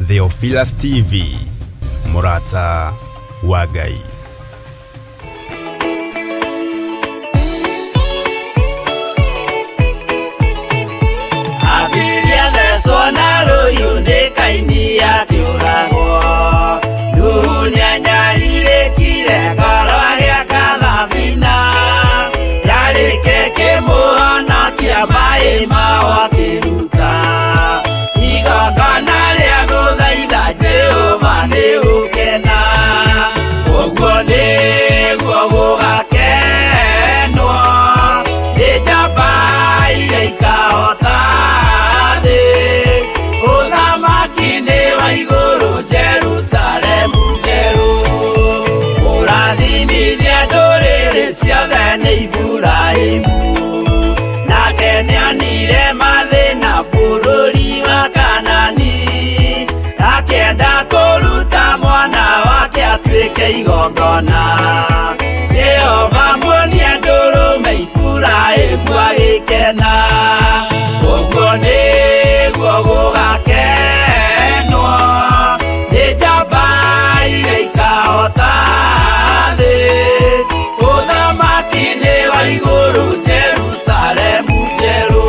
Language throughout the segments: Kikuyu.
Theophilus TV, mũrata wa Ngai. Abiria thecwo na rũhiũ nĩ Kaini akĩũragwo. Nuhu nĩanyarirĩkire ngoro agĩaka thabina. Yarĩke kĩmũhonokia maĩ mao akĩruta. Igongona rĩa gũthaitha Jehova nĩ gũkena. Ũguo nĩguo gũgakenwo nĩ njamba iria ikahota thĩ. Ũthamaki nĩ wa igũrũ Jerusalemu njerũ. Kũrathimithia ndũrĩrĩ ciothe nĩ Iburahĩmu. Nake nĩonire mathĩna bũrũri wa Kanani. Akĩenda kũruta mwana wake atuĩke igongona. Jehova muonia ndũrũme Iburahĩmu agĩkena. Ũguo nĩguo gũgakenwo nĩ njamba iria ikahota thĩ. Ũthamaki nĩ wa igũrũ Jerusalemu njerũ.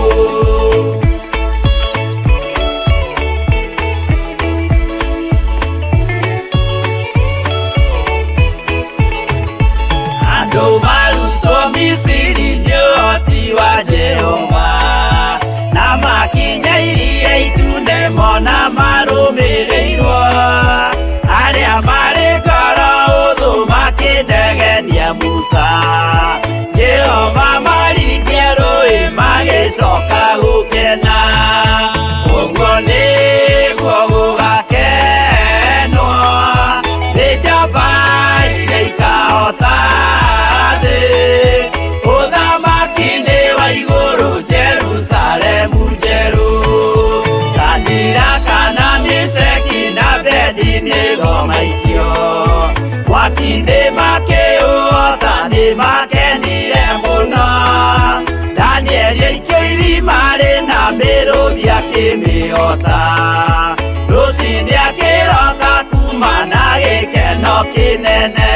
Andũ marutwo Misiri nĩ ũhoti wa Jehova, na makinya iria itune mona marũmĩrĩirwo. Arĩa marĩ ngoro ũthũ makĩnegenia Musa, Jehova maringie rũĩ magĩcoka gũkena. Ũguo nĩguo gũgakenwo nĩ njamba iria ikahota thĩ. Ũthamaki nĩ wa igũrũ Jerusalemu njerũ. Sadiraka na Meshaki na Abedinego maikio mwaki-inĩ makĩũhota nĩ makenire mũno. Danieli aikio irima rĩna mĩrũthi akĩmĩhota. Rũcinĩ akĩroka kuma na gĩkeno kĩnene.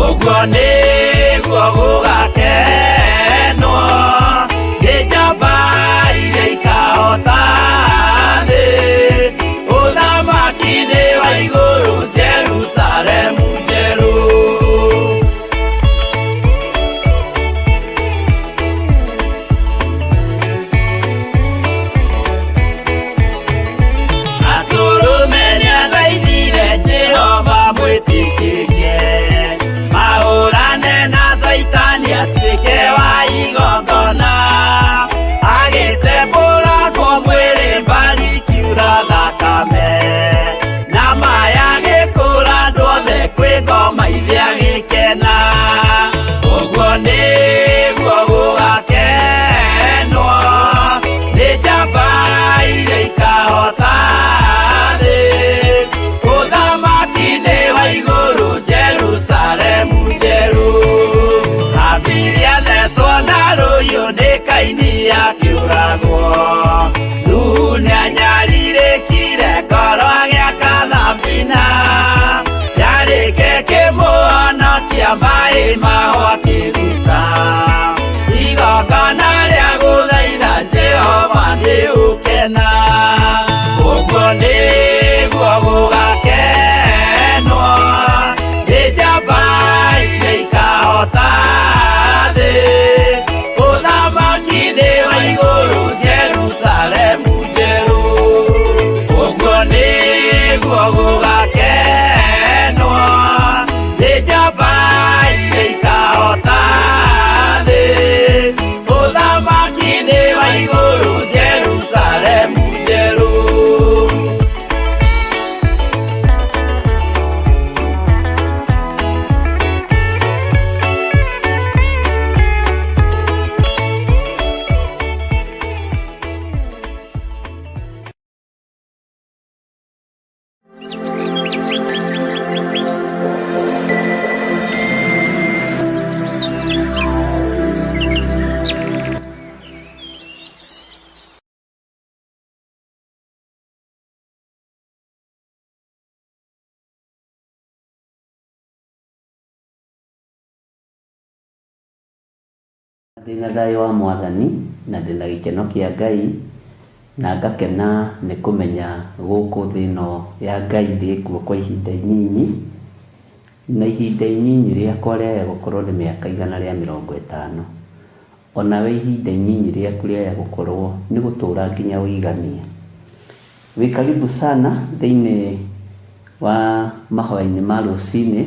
Ũguo nĩguo gũgakenwo nĩ njamba iria ikahota thĩ. Ũthamaki nĩ wa igũrũ Jerusalemu njerũ. Atũrũme nĩathaithire Jehova mwĩtĩkĩrie mahũrane na Caitani atuĩke wa igongona. Agĩtembũrangwo mwĩrĩ mbari ikiura thakame, na maya agĩkũra andũ othe kwĩ ngoma ithe agĩkena. Ũguo nĩguo gũgakenwo nĩ njamba iria ikahota thĩ. Ũthamaki nĩ wa igũrũ Jerusalemu njerũ. Habili athecwo na rũhiũ nĩ Kaini akĩũragwo. Nuhu nĩanyarirĩkire ngoro agĩaka thabina. Yarĩke kĩmũhonokia maĩ mao akĩruta. Igongona rĩa gũthaitha Jehova nĩ gũkena. Ũguo nĩguo gũgakenwo nĩ njamba iria ikahota thĩ. Ũthamaki nĩ wa igũrũ Jerusalemu njerũ. Ũguo nĩguo gũgakenwo nĩ njamba iria ikahota thĩ. Ũthamaki Ndĩna thayũ wa Mwathani, na ndĩna gĩkeno kĩa Ngai, na ngakena nĩ kũmenya gũkũ thĩ ĩno ya Ngai ndĩkuo kwa ihinda inyinyi, na ihinda inyinyi rĩakwa rĩaya gũkorwo nĩ mĩaka 150. Onawe ihinda inyinyi rĩaku rĩaya gũkorwo nĩ gũtũra nginya ũiganie. Wĩ karibu sana thĩinĩ wa mahoya-inĩ ma rũcinĩ,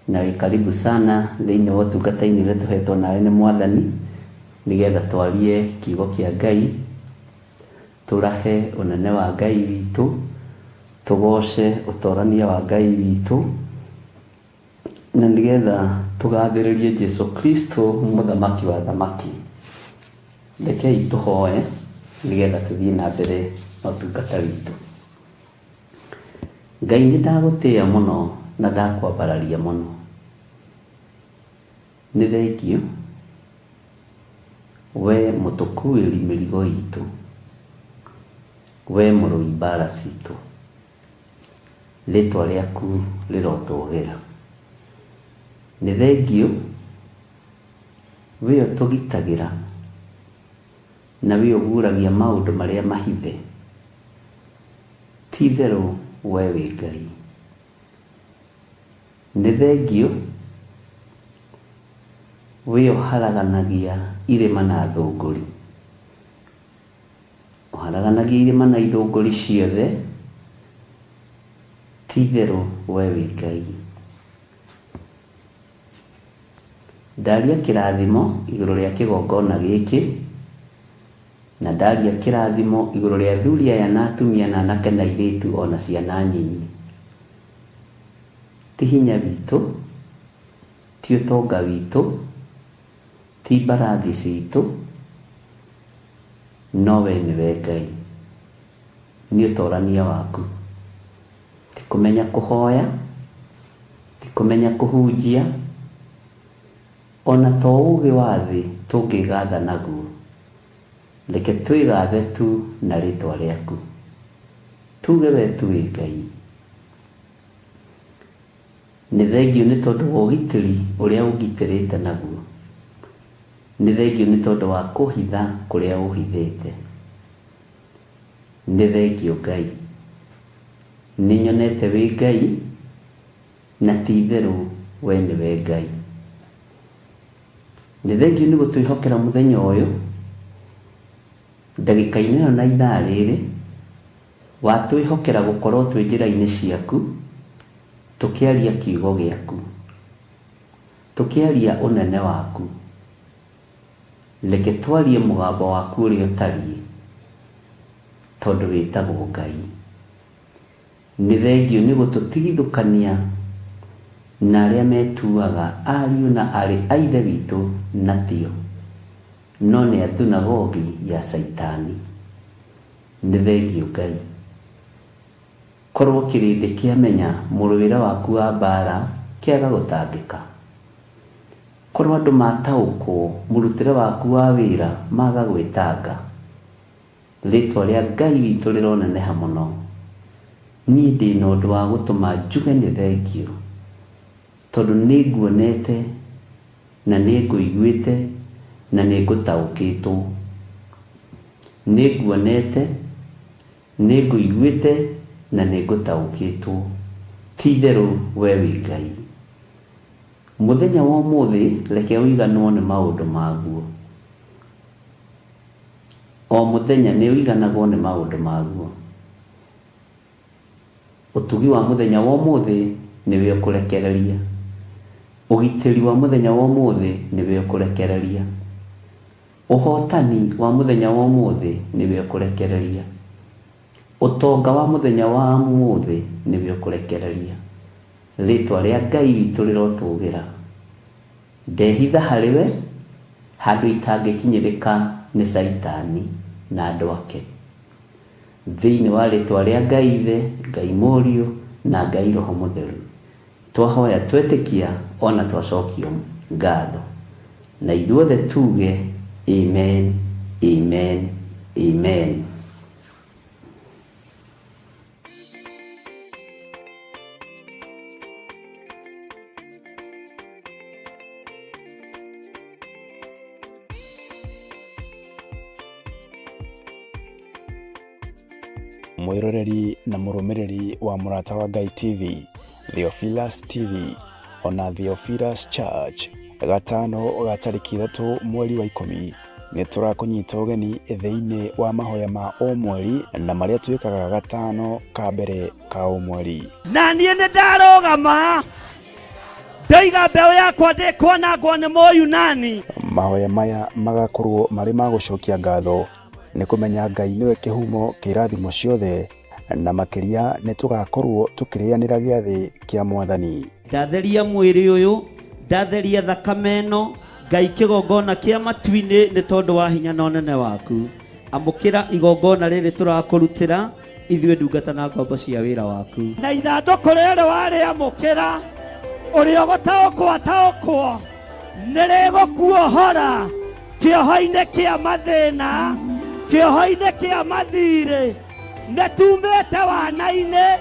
na wĩ karibu sana thĩinĩ wa ũtungata-inĩ ũrĩa tũhetwo nawe nĩ Mwathani, nĩgetha twarie kiugo kĩa Ngai, tũrahe ũnene wa Ngai witũ, tũgoce ũtorania wa Ngai witũ, na nĩgetha tũgathĩrĩrie Jesu Kristo mũthamaki wa thamaki. Rekei tũhoe nĩgetha tũthiĩ na mbere na ũtungata witũ. Ngai nĩ ndagũtĩĩa mũno na ndakwambararia mũno. Nĩ thengiũ we mũtũkuĩri mĩrigo itũ, we mũrũi mbara citũ. Rĩtwa rĩaku rĩrotũgĩra. Nĩ thengiũ we ũtũgitagĩra na we ũguũragia maũndũ marĩa mahithe. Ti itherũ we wĩ Ngai. Nĩ thengiũ we ũharaganagia irĩma na thũngũri. Ũharaganagia irĩma na ithũngũri ciothe. Ti itherũ we wĩ Ngai. Ndaria kĩrathimo igũrũ rĩa kĩgongona gĩkĩ, na ndaria kĩrathimo igũrũ rĩa athuri aya na atumia na anake na airĩtu o na ciana nyinyi. Ti hinya witũ, ti ũtonga witũ, ti mbarathi citũ, no we nĩwe Ngai. Nĩ ũtorania waku. Ti kũmenya kũhoya, ti kũmenya kũhunjia, ona to ũgĩ wa thĩ tũngĩgatha naguo. Reke twĩgathe tu na rĩtwa rĩaku. Tuge we tu wĩ Ngai. Nĩ thengiũ nĩ tondũ wa ũgitĩri ũrĩa ũngitĩrĩte naguo. Nĩ thengiũ nĩ tondũ wa kũhitha kũrĩa ũhithĩte. Nĩ thengiũ Ngai. Nĩ nyonete wĩ Ngai, na ti itherũ we nĩwe Ngai. Nĩ thengiũ nĩ gũtwĩhokera mũthenya ũyũ, ndagĩka-inĩ ĩno na ithaa rĩrĩ, watwĩhokera gũkorwo twĩ njĩra-inĩ ciaku, tũkĩaria kiugo gĩaku, tũkĩaria ũnene waku. Reke twarie mũgambo waku ũrĩa ũtariĩ, tondũ wĩtagwo Ngai. Nĩ thengiũ nĩ gũtũtigithũkania na arĩa metuaga ariũ na aarĩ a Ithe witũ na tio, no nĩ a thunagogi ya Caitani. Nĩ thengiũ Ngai. Korwo kĩrĩndĩ kĩamenya mũrũĩre waku wa mbaara kĩaga gũtangĩka. Korwo andũ mataũkwo mũrutĩre waku wa wĩra maga gwĩtanga. Rĩtwa rĩa Ngai witũ rĩroneneha mũno. Niĩ ndĩna ũndũ wa gũtũma njuge nĩ thengiũ, tondũ nĩ nguonete na nĩ ngũiguĩte na nĩ ngũtaũkĩtwo. Nĩ nguonete, nĩ ngũiguĩte na nĩ ngũtaũkĩtwo. Ti itherũ we wĩ Ngai. Mũthenya wa ũmũthĩ reke ũiganwo nĩ maũndũ maguo. O mũthenya nĩ ũiganagwo nĩ maũndũ maguo. Ũtugi wa mũthenya wa ũmũthĩ nĩwe ũkũrekereria. Ũgitĩri wa mũthenya wa ũmũthĩ nĩwe ũkũrekereria. Ũhotani wa mũthenya wa ũmũthĩ nĩwe ũkũrekereria. Ũtonga wa mũthenya wa ũmũthĩ nĩwe ũkũrekereria. Rĩtwa rĩa Ngai witũ rĩrotũgĩra. Ndehitha harĩ we, handũ itangĩkinyĩrĩka nĩ Caitani na andũ ake. Thĩinĩ wa rĩtwa rĩa Ngai Ithe, Ngai Mũriũ, na Ngai Roho Mũtheru, twahoya twetĩkia ona twacokio ngatho. Na ithuothe tuge, Amen, Amen, Amen. Mwĩroreri na mũrũmĩrĩri wa Mũrata wa Ngai TV, Theophilus TV, ona Theophilus Church, gatano ga tarĩki 3 mweri wa 10 nĩ tũrakũnyita ũgeni thĩinĩ wa mahoya ma o mweri na marĩa twĩkaga gatano ka mbere ka o mweri. Na niĩ nĩ ndarũgama ndoiga mbeũ yakwa ndĩkwanangwo nĩ Mũyunani. Mahoya maya magakorwo marĩ ma gũcokia ngatho nĩ kũmenya Ngai nĩwe kĩhumo kĩa irathimo ciothe, na makĩria nĩ tũgakorwo tũkĩrĩanĩra gĩathĩ kĩa Mwathani. Ndatheria mwĩrĩ ũyũ, ndatheria thakame ĩno, Ngai kĩgongona kĩa matu-inĩ nĩ tondũ wa hinya na ũnene waku. Amũkĩra igongona rĩrĩ tũrakũrutĩra ithuĩ ndungata na ngombo cia wĩra waku. Na ithandũkũ rĩrĩ warĩamũkĩra, ũrĩa ũgũtaũkwo ataũkwo, nĩ rĩgũkuohora kĩoho-inĩ kĩa mathĩna, kĩoho-inĩ kĩa mathirĩ. Nĩ tumĩte wana-inĩ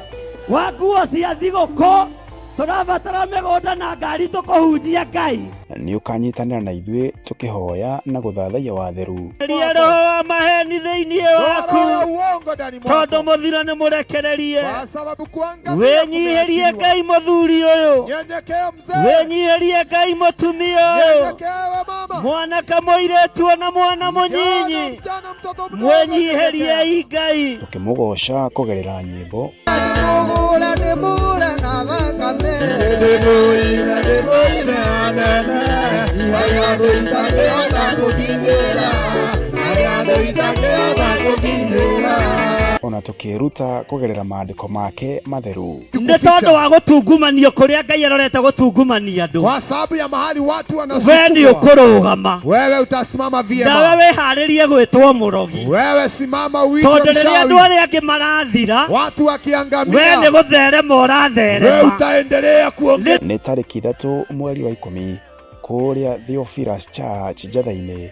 wa nguo cia thigũkũ, tũrabatara mĩgũnda na ngari tũkũhunjia Ngai. Nĩ ũkanyitanĩra na ithuĩ tũkĩhoya na gũthathaiya watheru. Ria roho wa maheni thĩinĩ waku, Roho ya uongo ndani mwako, tondũ mũthiro nĩ mũrekererie. kwa sababu kuangamia Wĩnyihĩrie kumeachiliwa. Ngai mũthuri ũyũ, Nyenyekea mzee, wĩnyihĩrie Ngai mũtumia ũyũ, nyenyekea we mama, mwanake mũirĩtu ona mwana kijana, mũnyinyi, msichana, mtoto mdogo, mwĩnyihĩriei Ngai. Tũkĩmũgoca kũgerera nyĩmbo, ona tũkĩĩruta kũgerera maandĩko make matheru. Nĩ tondũ wa gũtungumanio kũrĩa Ngai arorete gũtungumania andũ, kwa sababu ya mahali watu we nĩ wanasukumwa, ũkũrũgama wewe utasimama nawe vyema. wĩharĩrie gwĩtwo mũrogi, Wewe simama uitwe tondũ rĩrĩa andũ mchawi, arĩa angĩ marathira, watu we nĩ wakiangamia, gũtherema wewe ũratherema. utaendelea kuongea. Nĩ tarĩki 3 mweri wa 10 kũrĩa Theophilus Church Njatha-inĩ,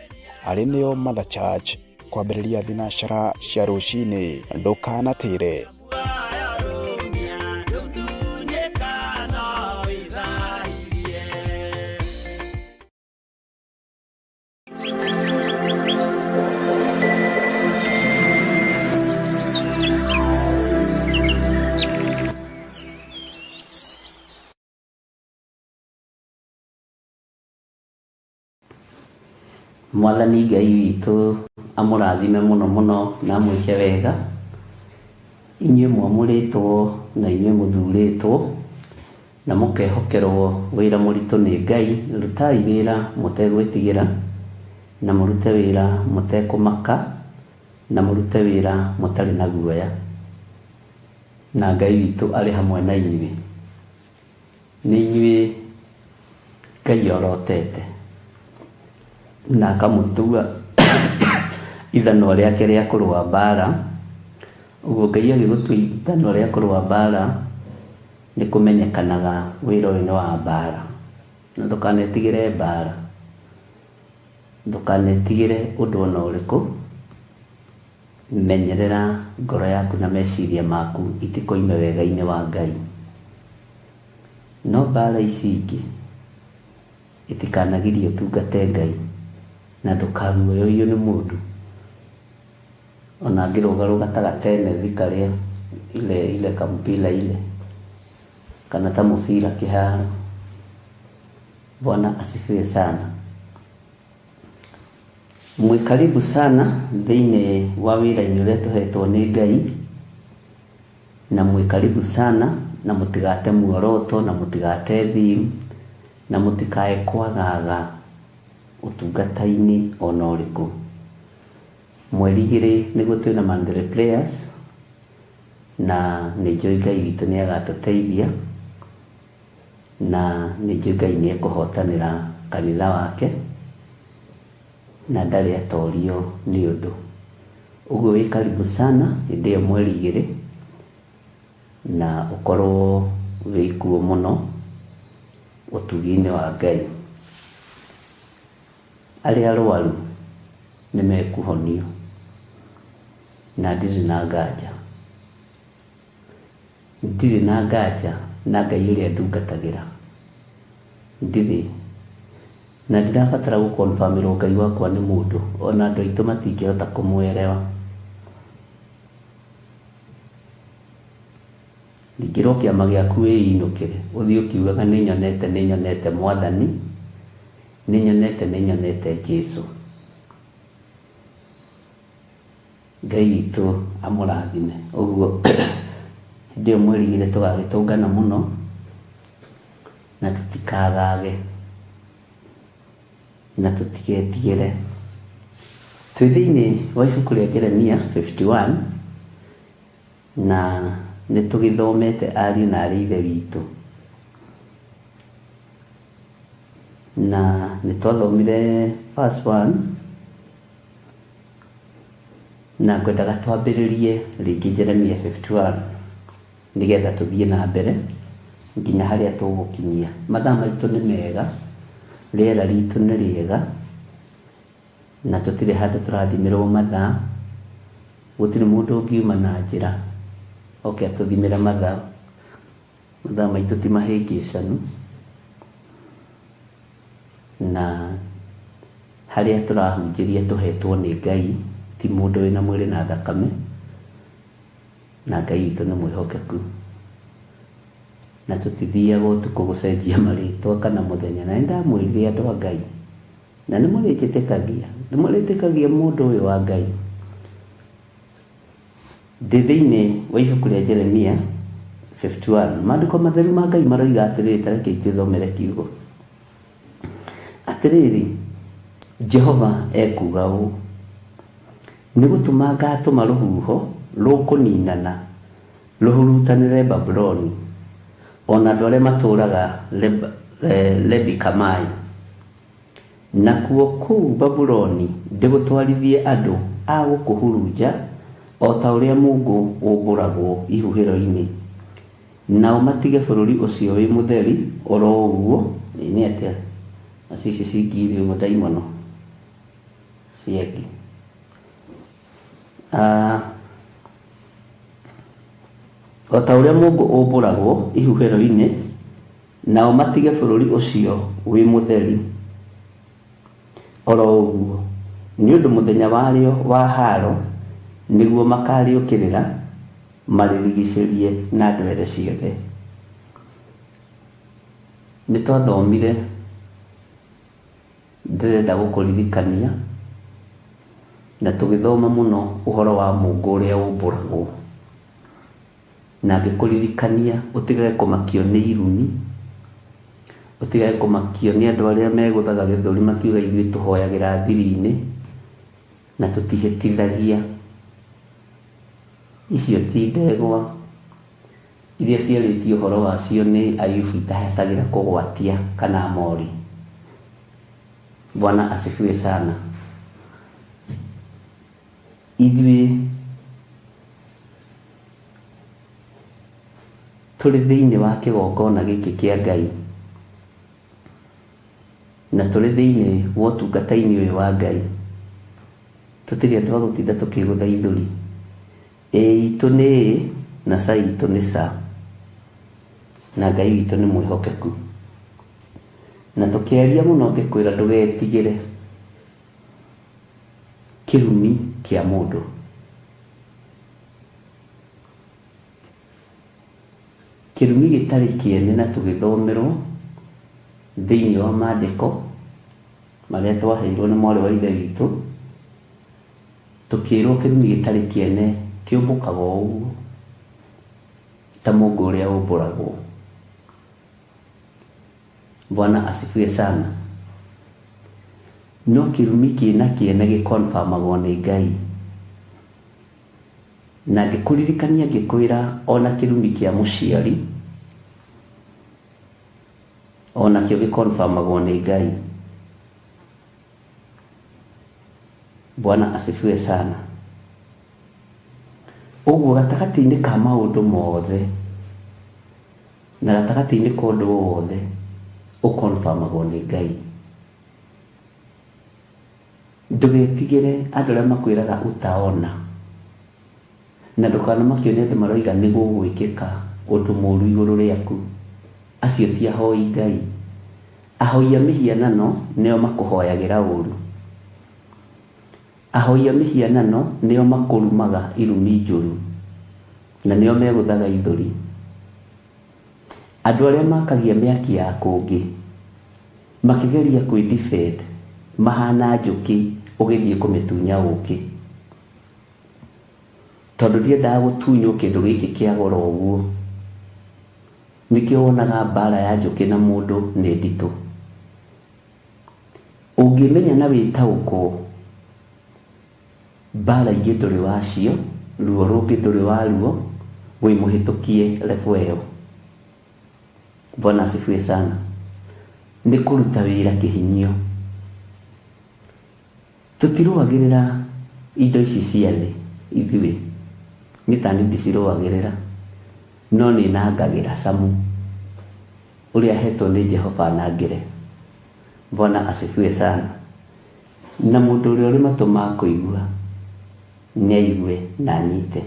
arĩ nĩo Mother Church, kwambĩrĩria thinacara cia rũcinĩ. Ndũkanatĩre. Mwathani Ngai witũ amũrathime mũno mũno na amwĩke wega, inyuĩ mwamũrĩtwo na inyuĩ mũthurĩtwo na mũkehokerwo wĩra mũritũ nĩ Ngai. Rutai wĩra mũtegwĩtigĩra, na mũrute wĩra mũtekũmaka, na mũrute wĩra mũtarĩ na guoya, na Ngai witũ arĩ hamwe na inyuĩ. Nĩ inyuĩ Ngai orotete na akamũtua ithanwa rĩake rĩa kũrũa mbara. Ũguo Ngai agĩgũtua ithanwa rĩa kũrũa mbara, nĩ kũmenyekanaga wĩra ũyũ nĩ wa mbara. Na ndũkanetigĩre mbara, ndũkanetigĩre ũndũ ona ũrĩkũ. Menyerera ngoro yaku na meciria maku itikoime wega-inĩ wa Ngai. No mbara ici ingĩ itikanagirie ũtungate Ngai, na ndũkaguoyohio nĩ mũndũ. Ona angĩrũgarũga ta gatenethi karĩa ile ile kampira ile kana ta mũbira kĩharo. Bwana asifiwe sana. Mwĩ karibu sana thĩinĩ wa wĩra-inĩ ũrĩa tũhetwo nĩ Ngai, na mwĩ karibu sana, na mũtigate muoroto, na mũtigate theme, na mũtikae kwagaga ũtungata-inĩ ona ũrĩkũ. Mweri 2 nĩguo twĩna Monthly Prayers, na nĩ njũĩ Ngai witũ nĩ agatũteithia, na nĩ njũĩ Ngai nĩ ekũhotanĩra kanitha wake, na ndarĩ atorio nĩ ũndũ. Ũguo wĩ karibu sana hĩndĩ ĩyo mweri 2, na ũkorwo wĩ kuo mũno ũtugi-inĩ wa Ngai. Arĩa arwaru nĩ mekũhonio, na ndirĩ na nganja, ndirĩ na nganja na Ngai ũrĩa ndungatagĩra, ndirĩ na ndirabatara gũkonfirmĩrwo Ngai wakwa nĩ mũndũ, ona andũ aitũ matingĩhota kũmwerewa. Ringĩrwo kĩama gĩaku wĩinũkĩre, ũthiĩ ũkiugaga nĩ nyonete, nĩ nyonete Mwathani, nĩ nyonete, nĩ nyonete Jesu. Ngai witũ amũrathime. Ũguo hĩndĩ ĩyo mwĩrigire tũgagĩtũngana mũno na tũtikagage na tũtigetigĩre. Twĩ thĩinĩ wa ibuku rĩa Jeremia 51 na nĩ tũgĩthomete ariũ na arĩ ithe witũ. Na nĩ twathomire verse 1 na ngwendaga twambĩrĩrie rĩngĩ Jeremia 51 nĩgetha tũthiĩ na mbere nginya harĩa tũgũkinyia. Mathaa maitũ nĩ mega, rĩera ritũ nĩ rĩega, na tũtirĩ handũ tũrathimĩrwo mathaa. Gũtirĩ mũndũ ũngiuma na njĩra oke atũthimĩre mathaa. Mathaa maitũ ti mahĩngĩcanu, na harĩa tũrahunjĩria tũhetwo nĩ Ngai, ti mũndũ wĩna mwĩrĩ na thakame, na Ngai witũ nĩ mwĩhokeku. Na tũtithiaga ũtukũ gũcenjia marĩtwa kana mũthenya. Na nĩndamwĩrire andũ a Ngai, na nĩmũrĩnjĩtĩkagia, nĩmũrĩtĩkagia mũndũ ũyũ wa Ngai. Ndĩ thĩinĩ wa ibuku rĩa Jeremia 51, maandĩko matheru ma Ngai maroiga atĩrĩrĩ, ta rekei twĩthomere kiugo. Atĩrĩrĩ, Jehova ekuuga ũũ, nĩ gũtũma ngatũma rũhuho rũkũninana rũhurutanĩre Babuloni, o na andũ arĩa matũũraga Lebi-Kamai. Nakuo kũu Babuloni ndĩgũtwarithie andũ a gũkũhurunja o ta ũrĩa mũũngũ ũmbũragwo ihuhĩro-inĩ, nao matige bũrũri ũcio wĩ mũtheri o ro ũguo. Ĩ nĩ atĩa nacio ici cingĩire ũguo ndaimono ciengi? O ta ũrĩa mũũngũ ũmbũragwo ihuhĩro-inĩ, nao matige bũrũri ũcio wĩ mũtheri o ro ũguo, nĩ ũndũ mũthenya warĩo wa haaro nĩguo makarĩũkĩrĩra marĩrigicĩrie na ndwere ciothe. Nĩ twathomire, ndĩrenda gũkũririkania, na tũgĩthoma mũno ũhoro wa mũũngũ ũrĩa ũmbũragwo. Na ngĩkũririkania ũtigage kũmakio nĩ irumi, ũtigage kũmakio nĩ andũ arĩa megũthaga gĩthũri makiuga ithuĩ tũhoyagĩra thiri-inĩ na tũtihĩtithagia. Icio ti ndegwa iria ciarĩtio ũhoro wacio nĩ Ayubu itahetagĩra kũgwatia kana mori. Bwana asifiwe sana. Ithuĩ tũrĩ thĩinĩ wa kĩgongona gĩkĩ kĩa Ngai na tũrĩ thĩinĩ wa ũtungata-inĩ ũyũ wa Ngai, tũtirĩ andũ a gũtinda tũkĩgũtha ithũri. Ĩĩ itũ nĩ ĩĩ na ca itũ nĩ ca. Na Ngai witũ nĩ mwĩhokeku. Na tũkĩaria mũno ngĩkwĩra ndũgetigĩre kĩrumi kĩa mũndũ. Kĩrumi gĩtarĩ kĩene na tũgĩthomerwo thĩinĩ wa maandĩko marĩa twaheirwo nĩ mwarĩ wa ithe witũ, tũkĩrwo kĩrumi gĩtarĩ kĩene kĩũmbũkaga o ũguo ta mũngũ ũrĩa ũmbũragwo. Bwana asifiwe sana. No kĩrumi kĩna kĩene gĩkonfamagwo nĩ Ngai. Na ngĩkũririkania ngĩkwĩra ona kĩrumi kĩa mũciari onakĩo gĩkonfamagwo nĩ Ngai. Bwana asifiwe sana. Ũguo gatagatĩ-inĩ ka maũndũ mothe na gatagatĩ-inĩ ka ũndũ o wothe ũkonfamagwo nĩ Ngai. Ndũgetigĩre andũ arĩa makwĩraga utaona, na ndũkanamakio nĩ andũ maroiga nĩ gũgwĩkĩka ũndũ mũru igũrũ rĩaku. Acio ti ahoi Ngai. Ahoi a mĩhianano nĩo makũhoyagĩra ũru. Ahoi a mĩhianano nĩo makũrumaga irumi njũru, na nĩo megũthaga ithũri. Andũ arĩa makagia mĩaki ya kũngĩ makĩgeria kwĩ defend mahana njũkĩ ũgĩthiĩ kũmĩtunya ũkĩ. Tondũ ndiendaga gũtunywo kĩndũ gĩkĩ kĩa goro ũguo. Nĩkĩo wonaga mbara ya njũkĩ na mũndũ nĩ nditũ. Ũngĩmenya na wĩtaũkwo, mbara ingĩ ndũrĩ wacio, ruo rũngĩ ndũrĩ waruo, wĩ mũhĩtũkie level ĩyo. Bwana asifiwe sana. Nĩ kũruta wĩra kĩhinyio. Tũtirũagĩrĩra indo ici cia thĩ ithuĩ, niĩ ta niĩ ndicirũagĩrĩra, no nĩ nangagĩra camu ũrĩa hetwo nĩ Jehova nangĩre. Bwana asifiwe sana. Na mũndũ ũrĩa ũrĩ matũ ma kũigua nĩ aigue na anyite.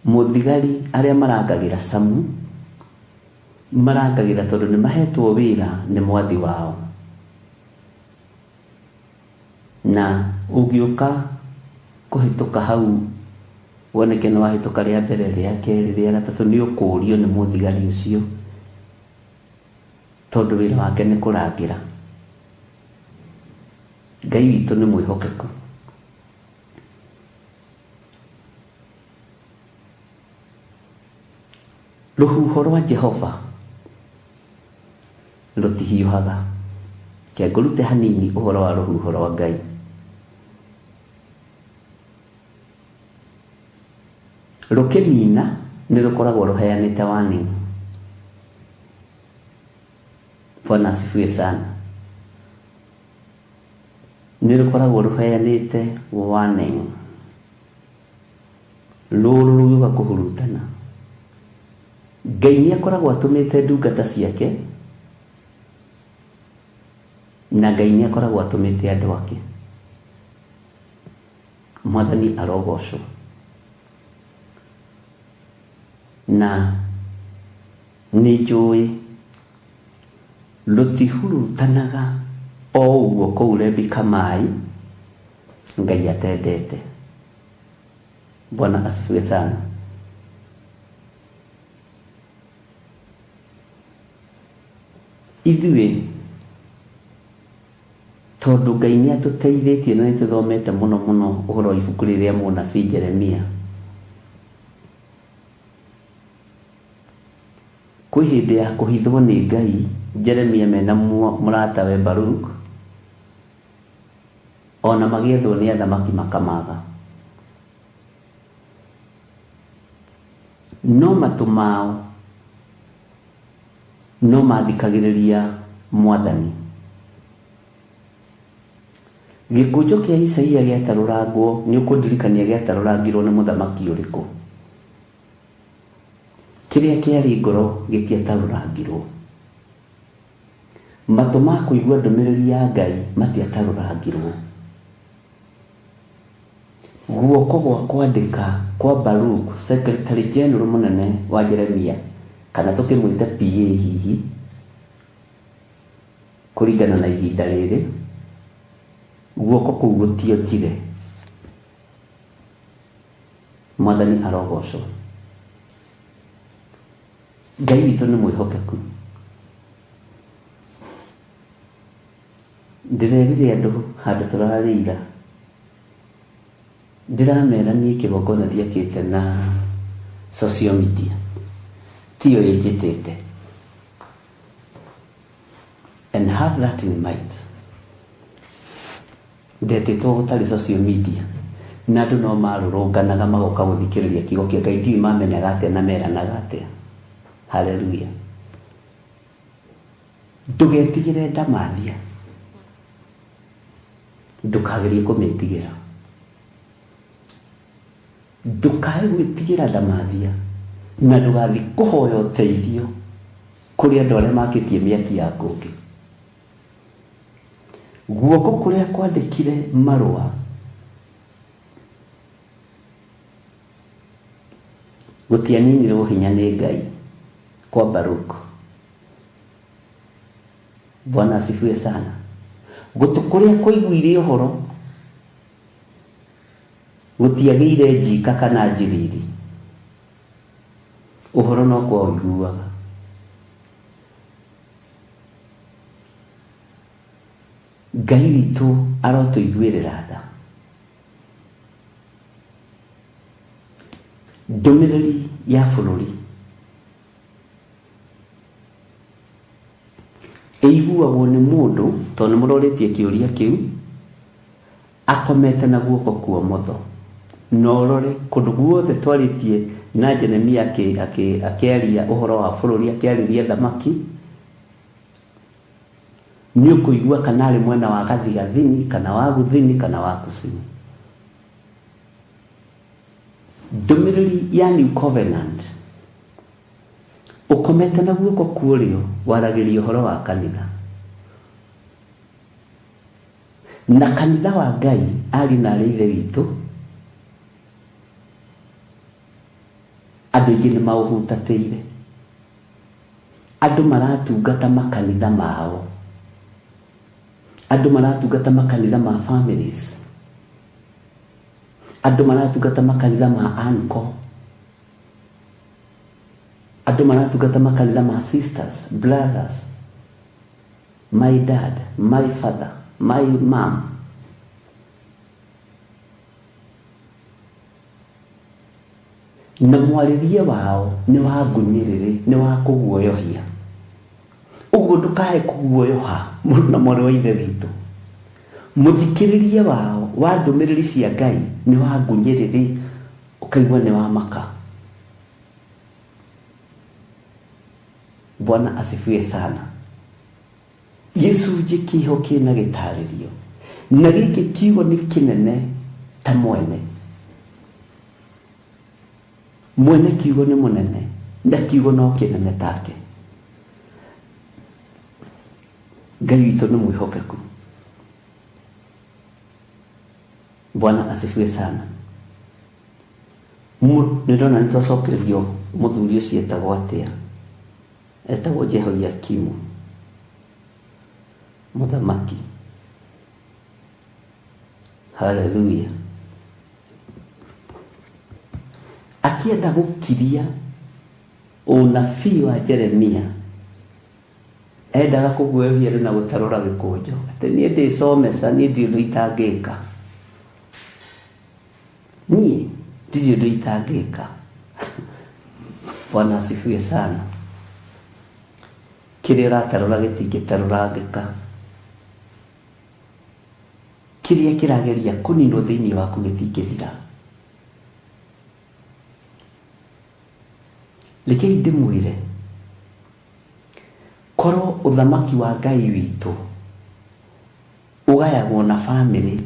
Mũthigari arĩa marangagĩra camu, marangagĩra tondũ nĩ mahetwo wĩra nĩ mwathi wao. Na ũngĩũka kũhĩtũka hau woneke nĩ wahĩtũka rĩa mbere, rĩa kerĩ, rĩa gatatũ, nĩ ũkũrio nĩ mũthigari ũcio tondũ wĩra wake nĩ kũrangĩra. Ngai witũ nĩ mwĩhokeku. Rũhuho rwa Jehova rũtihiũhaga. Reke ngũrute hanini ũhoro wa rũhuho rwa Ngai. Rũkĩnina nĩ rũkoragwo rũheanĩte warning. Bwana asifiwe sana. Nĩ rũkoragwo rũheanĩte warning. Rũrũ rũgĩũka kũhurutana. Ngai nĩ akoragwo atũmĩte ndungata ciake na Ngai nĩ akoragwo atũmĩte andũ ake. Mwathani arogocwo. Na nĩ njũĩ rũtihurutanaga o ũguo kũu Rebi Kamai Ngai atendete. Bwana asifiwe sana. Ithuĩ tondũ Ngai nĩ atũteithĩtie na nĩ tũthomete mũno mũno ũhoro wa ibuku rĩrĩ rĩa mũnabii Jeremia, kwĩ hĩndĩ ya kũhithwo nĩ Ngai Jeremia mena mũratawe Baruk, ona magĩethwo nĩ athamaki makamaga. No matũ mao no mathikagĩrĩria Mwathani. Gĩkũnjo kĩa Isaia gĩatarũrangwo, nĩ ũkũndirikania gĩatarũrangirwo nĩ mũthamaki ũrĩkũ? Kĩrĩa kĩarĩ ngoro gĩtiatarũrangirwo. Matũ ma kũigua ndũmĩrĩri ya Ngai matiatarũrangirwo. Guoko gwa kwandĩka kwa Baruk, Secretary General mũnene wa Jeremia, kana tũkĩmwĩte PA hihi, kũringana na ihinda rĩrĩ, guoko kũu gũtionjire. Mwathani arogocwo. Ngai witũ nĩ mwĩhokeku. Ndĩrerire andũ handũ tũrarĩ ira, ndĩramera niĩ kĩgongona ndiakĩte na social media, tiyo ĩnjĩtĩte. And have that in mind. Ndetĩtwo gũtarĩ social media na andũ no marũrũnganaga magoka gũthikĩrĩria kiugo kĩa Ngai, ndiũĩ mamenyaga atĩa na meranaga atĩa. Hallelujah. Ndũgetigĩre ndamathia, ndũkagerie kũmĩtigĩra, ndũkae gwĩtigĩra ndamathia na ndũgathiĩ kũhoya ũteithio kũrĩ andũ arĩa makĩtie mĩaki ya kũngĩ. Guoko kũrĩa kwandĩkire marũa gũtianinirwo hinya nĩ Ngai kwa Baruk. Bwana asifiwe sana. Gũtũ kũrĩa kwaiguire ũhoro gũtiagĩire njika kana njiriri. Ũhoro no kwa ũiguaga. Ngai witũ arotũiguĩrĩra tha. Ndũmĩrĩri ya bũrũri ĩiguagwo nĩ mũndũ, tondũ nĩ mũrorĩtie kĩũria kĩu, akomete na guoko kwa ũmotho. Na ũrore kũndũ guothe twarĩtie na Jeremia akĩaria ũhoro wa bũrũri, akĩarĩria thamaki, nĩ ũkũigua kana arĩ mwena wa gathigathini, kana wa gũthini, kana wa kusini. Ndũmĩrĩri ya New Covenant, ũkomete na guoko kwa ũrĩo, waragĩria ũhoro wa kanitha. Na kanitha wa Ngai, ariũ na aarĩ a Ithe witũ, andũ aingĩ nĩ maũhutatĩire. Andũ maratungata makanitha mao. Andũ maratungata makanitha ma families. Andũ maratungata makanitha ma uncle. Andũ maratungata makanitha ma sisters, brothers. My dad, my father, my mom. Na mwarĩrie wao nĩ wa ngunyĩrĩrĩ, nĩ wa kũguoyohia. Ũguo ndũkae kũguoyoha mũrũ na mwarĩ wa Ithe witũ. Mũthikĩrĩrie wao wa ndũmĩrĩri cia Ngai nĩ wa ngunyĩrĩrĩ, ũkaigua nĩ wa maka. Bwana asifiwe sana. Gĩcunjĩ kĩho kĩna gĩtarĩrio, na gĩkĩ kiugo nĩ kĩnene ta mwene. Mwene kiugo nĩ mũnene, na kiugo no kĩnene take. Ngai witũ nĩ mwĩhokeku. Bwana asifiwe sana. Nĩ ndona nĩ twacokerio mũthuri ũcio etagwo atĩa? Etagwo Jehoiakimu mũthamaki. Haleluya. Akĩenda gũkiria ũnabii wa Jeremia, endaga kũguoyohia andũ na gũtarũra gĩkũnjo, atĩ niĩ ndĩ comeca, niĩ ndirĩ ũndũ itangĩka. Niĩ ndirĩ ũndũ itangĩka. Bwana asifiwe sana. Kĩrĩa ũratarũra gĩtingĩtarũrangĩka. Kĩrĩa kĩrageria kũninwo thĩinĩ waku gĩtingĩthira. Rekei ndĩmwĩre, korwo ũthamaki wa Ngai witũ ũgayagwo na bamĩrĩ,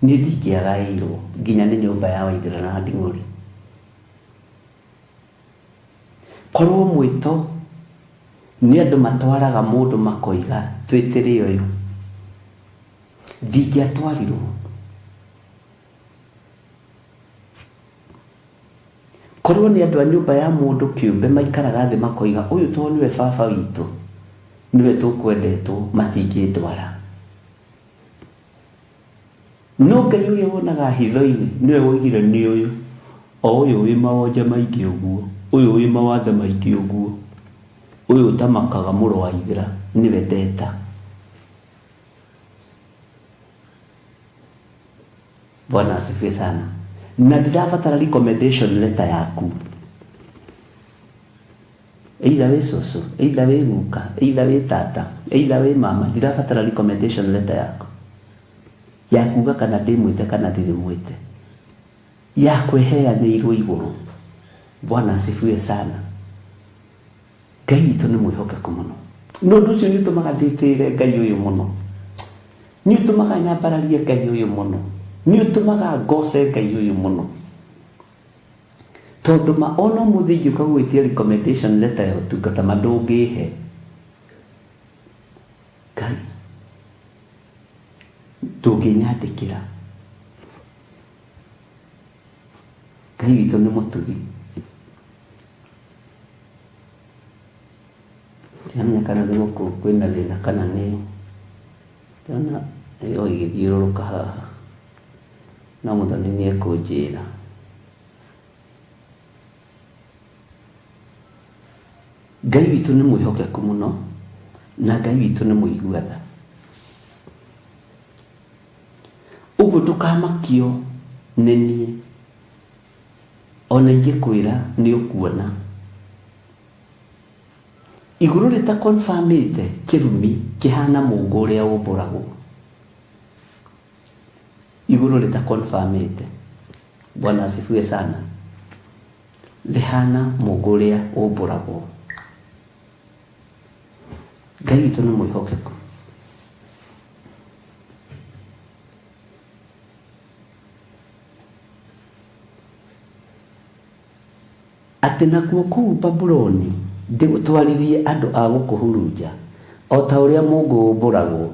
niĩ ndingĩagaĩirwo nginya nĩ nyũmba ya Waithera na Nding'ũri. Korwo mwĩto nĩ andũ matwaraga mũndũ makoiga twĩtĩre ũyũ, ndingĩatwarirwo. Korwo nĩ andũ a nyũmba ya mũndũ kĩũmbe maikaraga thĩ makoiga ũyũ tondũ nĩwe baba witũ, nĩwe tũkwendetwo, matingĩndwara. No Ngai ũrĩa wonaga hitho-inĩ nĩwe woigire nĩ ũyũ, o ũyũ wĩ mawonje maingĩ ũguo, ũyũ wĩ mawathe maingĩ ũguo, ũyũ ũtamakaga mũrũ wa Ithira, nĩwe ndeta. Bwana asifiwe sana. Na ndirabatara recommendation letter yaku. Either wĩ cũcũ, either wĩ guka, either wĩ tata, either wĩ mama, ndirabatara recommendation letter yaku. Ya kuga kana ndĩmwĩte kana ndirĩ mwĩte. Yakwa ĩheanĩirwo igũrũ. Bwana asifiwe sana. Ngai witũ nĩ mwĩhokeku mũno. Na ũndũ ũcio nĩ ũtũmaga ndĩtĩĩre Ngai ũyũ mũno. Nĩ ũtũmaga nyambararie Ngai ũyũ mũno. Nĩ ũtũmaga ngoce Ngai ũyũ mũno. Tondũ ma ona ũmũthĩ ingĩũka gũgwĩtia recommendation letter ya ũtungata ma ndũngĩhe. Ngai ndũngĩnyandĩkĩra. Ngai witũ nĩ mũtugi. Ndiramenya kana nĩ gũkũ kwĩna thĩna kana nĩ ndĩrona ĩyo ĩgĩthiũrũrũka haha, no Mũthoni nĩ ekũnjĩra. Ngai witũ nĩ mwĩhokeku mũno na Ngai witũ nĩ mũigua tha. Ũguo ndũkamakio nĩ niĩ ona ingĩkwĩra nĩ ũkuona. Igũrũ rĩtakonfamĩte kĩrumi kĩhana mũngũ ũrĩa ũmbũragwo. Igũrũ rĩtakonfamĩte. Bwana asifiwe sana. Rĩhana mũngũ ũrĩa ũmbũragwo. Ngai witũ nĩ mwĩhokeku. Atĩ nakuo kũu Babuloni ndĩgũtwarithie andũ a gũkũhurunja, o ta ũrĩa mũũngũ ũũmbũragwo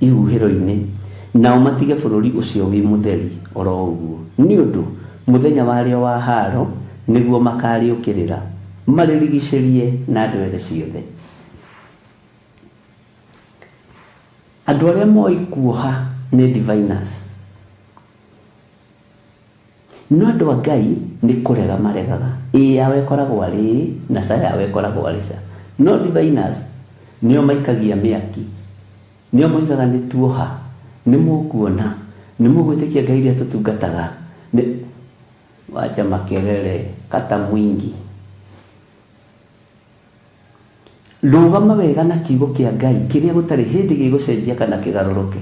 ihuhĩro-inĩ, nao matige bũrũri ũcio wĩ mũtheri o ro ũguo, nĩ ũndũ mũthenya warĩo wa haaro nĩguo makarĩũkĩrĩra, marĩrigicĩrie na ndwere ciothe. Andũ arĩa moĩ kuoha nĩ diviners. No andũ a Ngai nĩ kũrega maregaga. Ĩĩ yao ĩkoragwo arĩ ĩĩ na ca yao ĩkoragwo arĩ ca. No diviners nĩo maikagia mĩaki. Nĩo moigaga nĩ tuoha, nĩ mũkuona, nĩ mũgwĩtĩkia Ngai ũrĩa tũtungataga. Nĩ... Wacha makelele, kata mwingi. Rũgama wega na kiugo kĩa Ngai kĩrĩa gũtarĩ hĩndĩ gĩgũcenjia kana kĩgarũrũke.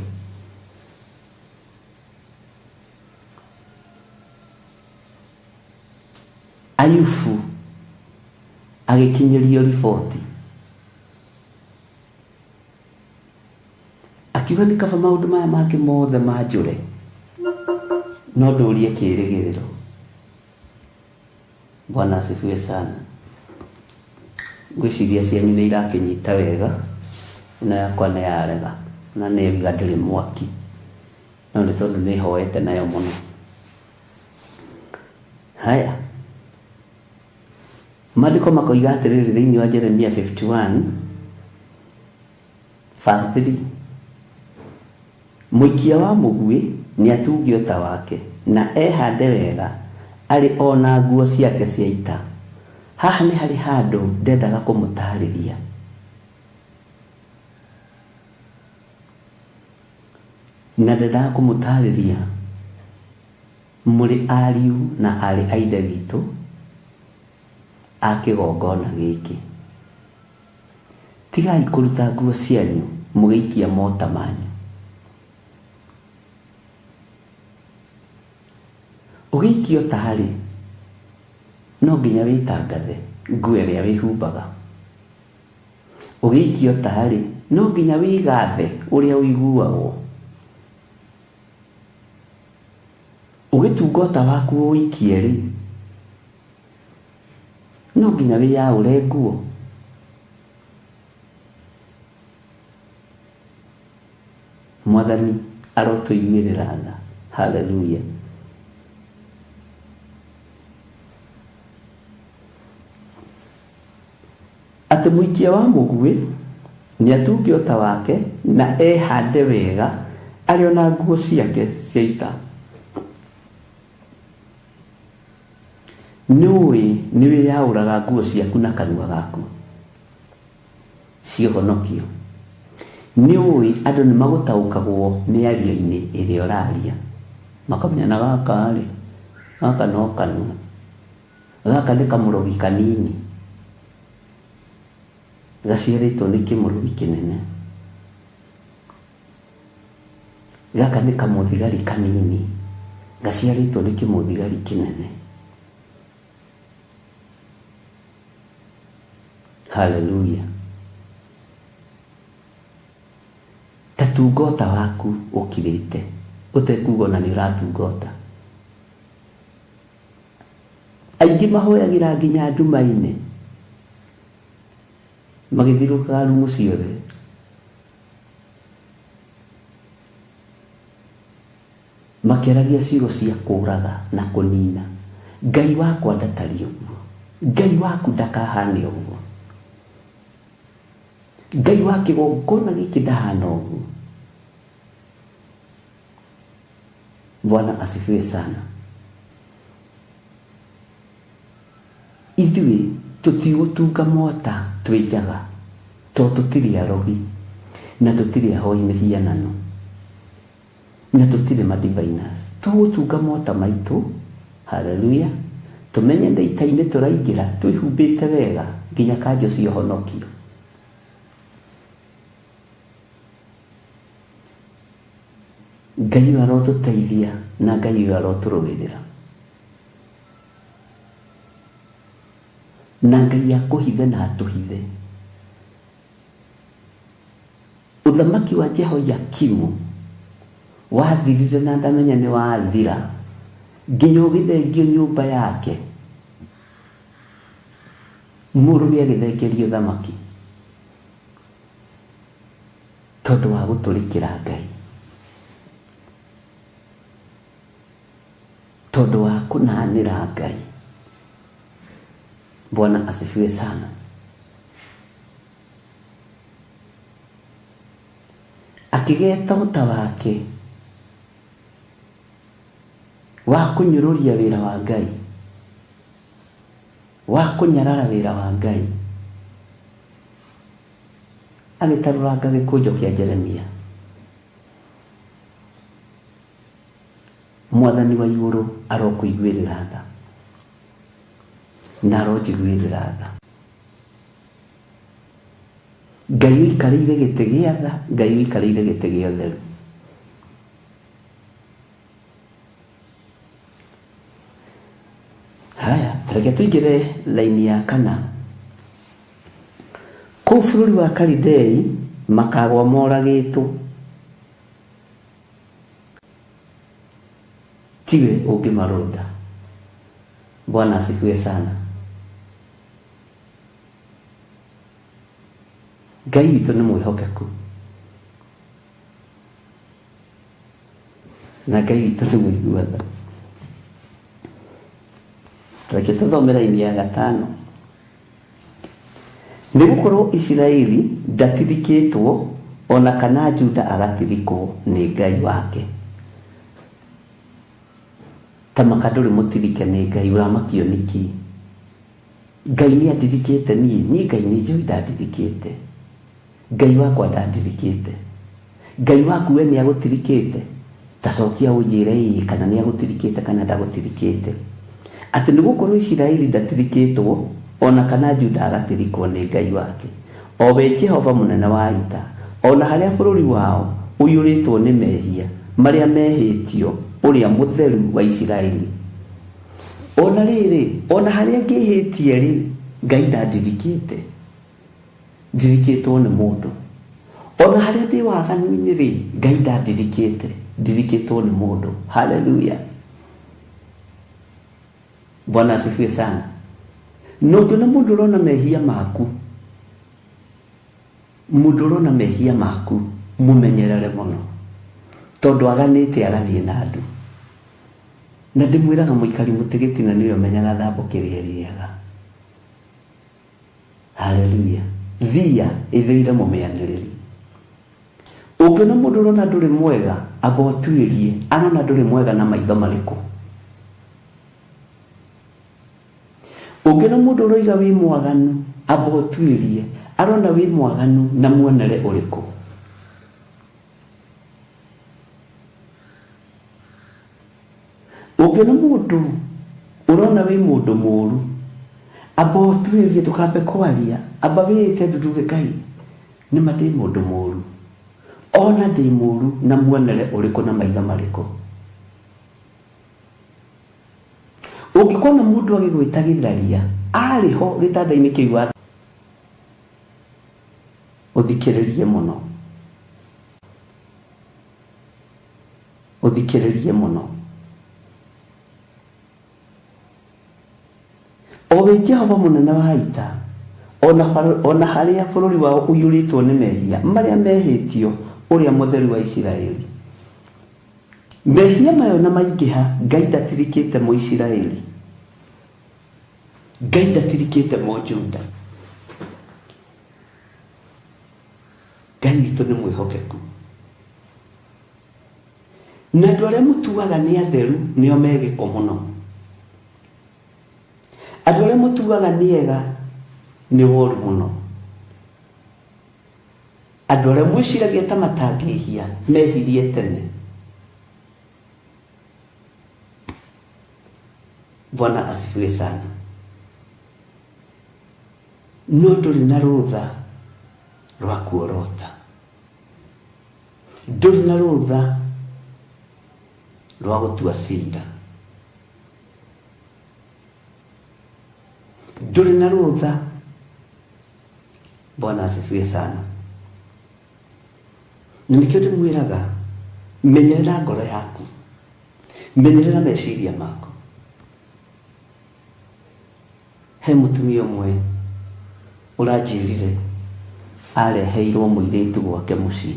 Ayubu agĩkinyĩrio riboti akiuga nĩ kaba maũndũ maya mangĩ mothe manjũre no ndũrie kĩĩrĩgĩrĩro. Bwana asifiwe sana. Ngwĩciria cianyu nĩ irakĩnyita wega, ĩno yakwa nĩ yarega na nĩ yoiga ndĩrĩ mwaki, no nĩ tondũ nĩ hoete nayo mũno. Haya, maandĩko makoiga atĩrĩrĩ thĩinĩ wa Jeremia 51 verse 3, Mũikia wa mũguĩ nĩatunge ũta wake, na ehande wega, arĩ o na nguo ciake cia ita. Haha nĩ harĩ handũ ndendaga kũmũtaarĩria. Na ndendaga kũmũtaarĩria mũrĩ ariũ na aarĩ a Ithe witũ a kĩgongona gĩkĩ. Tigai kũruta nguo cianyu mũgĩikia mota manyu. Ũgĩikia ũta-rĩ, no nginya wĩtangathe nguo ĩrĩa wĩhumbaga. Ũgĩikia ũta-rĩ, no nginya wĩgathe ũrĩa ũiguagwo. Ũgĩtunga ũta waku ũũikie-rĩ, no nginya wĩyaũre nguo. Mwathani arotũiguĩrĩra tha. Haleluya. Atĩ mũikia wa mũguĩ nĩatunge ũta wake na ehande wega arĩ o na nguo ciake cia ita. Nĩũĩ nĩwĩyaũraga nguo ciaku na kanua gaku cia ũhonokio? Nĩũĩ andũ nĩmagũtaũkagwo mĩario-inĩ ĩrĩa ũraria, makamenya na gaka-rĩ, gaka no kanua, gaka nĩ kamũrogi kanini gaciarĩtwo nĩ kĩmũrogi kĩnene, gaka nĩ kamũthigari kanini gaciarĩtwo nĩ kĩmũthigari kĩnene. Haleluya. Ta tunga ũta waku ũkirĩte ũtekuga ona nĩ ũratunga ũta. Aingĩ mahoyagĩra nginya nduma-inĩ magĩthiũrũrũkaga rumu ciothe. Makĩaragia ciugo cia kũũraga na kũniina. Ngai wakwa ndatariĩ ũguo. Ngai waku ndakahane ũguo. Ngai wa kĩgongona gĩkĩ ndahana ũguo. Bwana asifiwe sana. Ithuĩ Tũtigũtunga mota twĩ njaga tondũ tũtirĩ arogi na tũtirĩ ahoi mĩhianano na tũtirĩ ma diviners. Tũgũtunga mota maitũ, haleluya, tũmenye nĩ ita-inĩ tũraingĩra twĩhumbĩte wega nginya kanjũ cia ũhonokio. Ngai ũyũ arotũteithia na Ngai ũyũ arotũrũĩrĩra. Na Ngai akũhithe na atũhithe. Ũthamaki wa Jehoiakimu wathirire na ndamenya nĩ wathira nginya ũgĩthengio nyũmba yake. Mũrũwe agĩthengerio ũthamaki tondũ wa gũtũrĩkĩra Ngai, tondũ wa kũnanĩra Ngai. Bwana asifiwe sana. Akĩgeta ũta wake wa kũnyũrũria wĩra wa Ngai, wa kũnyarara wĩra wa Ngai, agĩtarũranga gĩkũnjo kĩa Jeremia. Mwathani wa igũrũ arokũiguĩrĩra tha na aronjiguĩrĩra tha. Ngai ũikarĩire gĩtĩ gĩa tha, Ngai ũikarĩire gĩtĩ gĩa ũtheru. Haya, reke tũingĩre laini ya kana. Kũu bũrũri wa Kalidei makagwa moragĩtwo, tiwe ũngĩmarũnda. Bwana asifiwe sana. Ngai witũ nĩ mwĩhokeku na Ngai witũ nĩ mũigua tha. Reke tũthome raini ya gatano. Nĩ gũkorwo Isiraeli ndatirikĩtwo o na kana Juda agatirikwo nĩ Ngai wake. Ta maka ndũrĩ mũtirike nĩ Ngai, ũramakio nĩkĩ? Ngai nĩ andirikĩte niĩ, niĩ Ngai nĩ njũĩ ndandirikĩte. Ngai wakwa ndandirikĩte. Ngai waku we nĩ agũtirikĩte? Ta cokia ũnjĩre ĩĩ kana nĩ agũtirikĩte kana ndagũtirikĩte. Atĩ nĩ gũkorwo Isiraeli ndatirikĩtwo o na kana Juda agatirikwo nĩ Ngai wake, o we Jehova mũnene wa ita, o na harĩa bũrũri wao ũiyũrĩtwo nĩ mehia marĩa mehĩtio Ũrĩa Mũtheru wa Isiraeli. O na rĩrĩ, o na harĩa ngĩhĩtie-rĩ, Ngai ndandirikĩte, ndirikĩtwo nĩ mũndũ. O na harĩa ndĩ waganu-inĩ-rĩ, Ngai ndandirikĩte, ndirikĩtwo nĩ mũndũ. Haleluya! Bwana asifiwe sana. Na ũngĩona mũndũ ũrona mehia maku, mũndũ ũrona mehia maku, mũmenyerere mũno, tondũ aganĩte agathiĩ na andũ. Na ndĩmwĩraga mũikari mũtĩ gĩtina nĩwe ũmenyaga thambo kĩrĩa ĩrĩaga. Haleluya. Thia ĩthũire mũmĩanĩrĩri. Ũngĩona mũndũ ũrona ndũrĩ mwega, amba ũtuĩrie arona ndũrĩ mwega na maitho marĩkũ. Ũngĩona mũndũ ũroiga wĩ mwaganu, amba ũtuĩrie arona wĩ mwaganu na muonere ũrĩkũ. Ũngĩona mũndũ ũrona wĩ mũndũ mũru, amba ũtuĩrie ndũkambe kwaria, amba wĩĩte ndunduge Ngai nĩma ndĩ mũndũ mũru, ona ndĩ mũru na muonere ũrĩkũ na maitho marĩkũ. Ũngĩkona mũndũ agĩgwĩta gĩtharia, arĩ ho gĩtanda-inĩ kĩu ũthikĩrĩrie mũno. Ũthikĩrĩrie mũno. O we Jehova mũnene wa ita, o na harĩa bũrũri wao ũiyũrĩtwo nĩ mehia marĩa mehĩtio Ũrĩa Mũtheru wa Isiraeli. Mehia mayo na maingĩha, Ngai ndatirikĩte Mũisiraeli. Ngai ndatirikĩte Mũjuda. Ngai witũ nĩ mwĩhokeku. Na andũ arĩa mũtuaga nĩ atheru nĩo me gĩko mũno. Andũ arĩa mũtuaga nĩ ega Nĩ woru mũno. Andũ arĩa mwĩciragia ta matangĩhia mehirie tene. Bwana asifiwe sana. No ndũrĩ na rũtha rwa kuorota. Ndũrĩ na rũtha rwa gũtua cira. Ndũrĩ na rũtha. Bwana asifiwe sana. Na nĩkĩo ndĩmwĩraga, menyerera ngoro yaku, menyerera meciria maku. He mũtumia ũmwe ũranjĩrire areheirwo mũirĩtu gwake mũciĩ.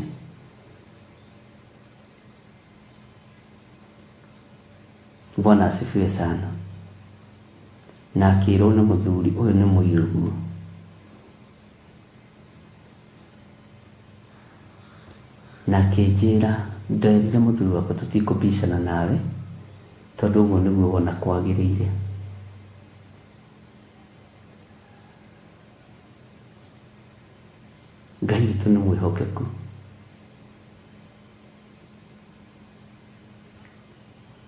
Bwana asifiwe sana. Na akĩrwo nĩ mũthuri ũyũ nĩ mũirũguo. Na akĩnjĩra nderire mũthuri wakwa tũtikũbicana nawe tondũ ũguo nĩguo wona kwagĩrĩire. Ngai witũ nĩ mwĩhokeku.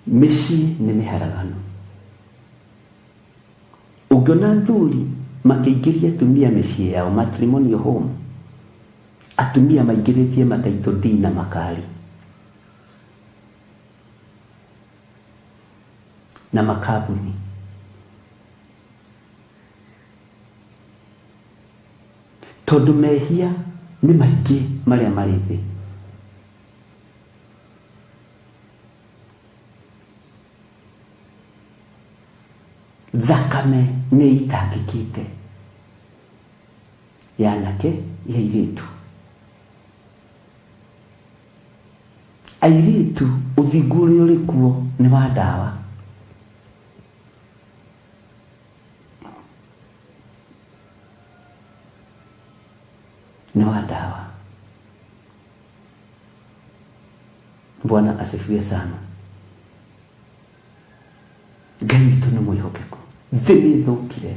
Mĩciĩ nĩ mĩharaganu. Ũngĩona athuri makĩingĩria atumia mĩciĩ yao matrimonial home, atumia maingĩrĩtie ma title deed na makari na makambuni. Tondũ mehia nĩ maingĩ marĩa marĩ thĩ. Thakame nĩ ĩitangĩkĩte ya anake ya airĩtu. Airĩtu ũthingu ũrĩa ũrĩ kuo nĩ wa ndawa. Nĩ wa ndawa. Bwana asifiwe sana. Ngai witũ nĩ mwĩhokeku. Thĩ nĩ ĩthũkire.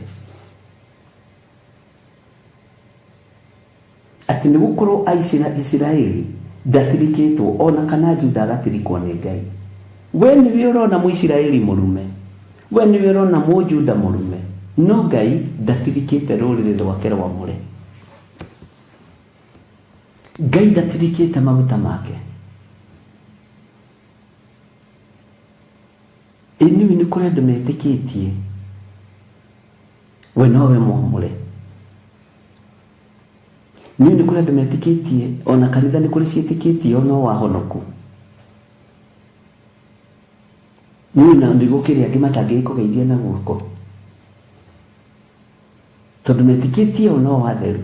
Atĩ nĩ gũkorwo Isiraeli ndatirikĩtwo ona kana Juda agatirikwo nĩ Ngai. We nĩwe ũrona Mũisiraeli mũrume, we nĩwe ũrona Mũjuda mũrume, no Ngai ndatirikĩte rũrĩrĩ rwake rwamũre. Ngai ndatirikĩte maguta make. Ĩ nĩũĩ nĩ kũrĩ andũ metĩkĩtie we nowe mwamũre. Nĩũĩ nĩ kũrĩ andũ metĩkĩtie ona kanitha nĩ kũrĩ ciĩtĩkĩtie o no wahonoku. Nĩũĩ na nĩ gũkĩrĩ angĩ matangĩgĩkũgeithia na guoko tondũ metĩkĩtie o no watheru.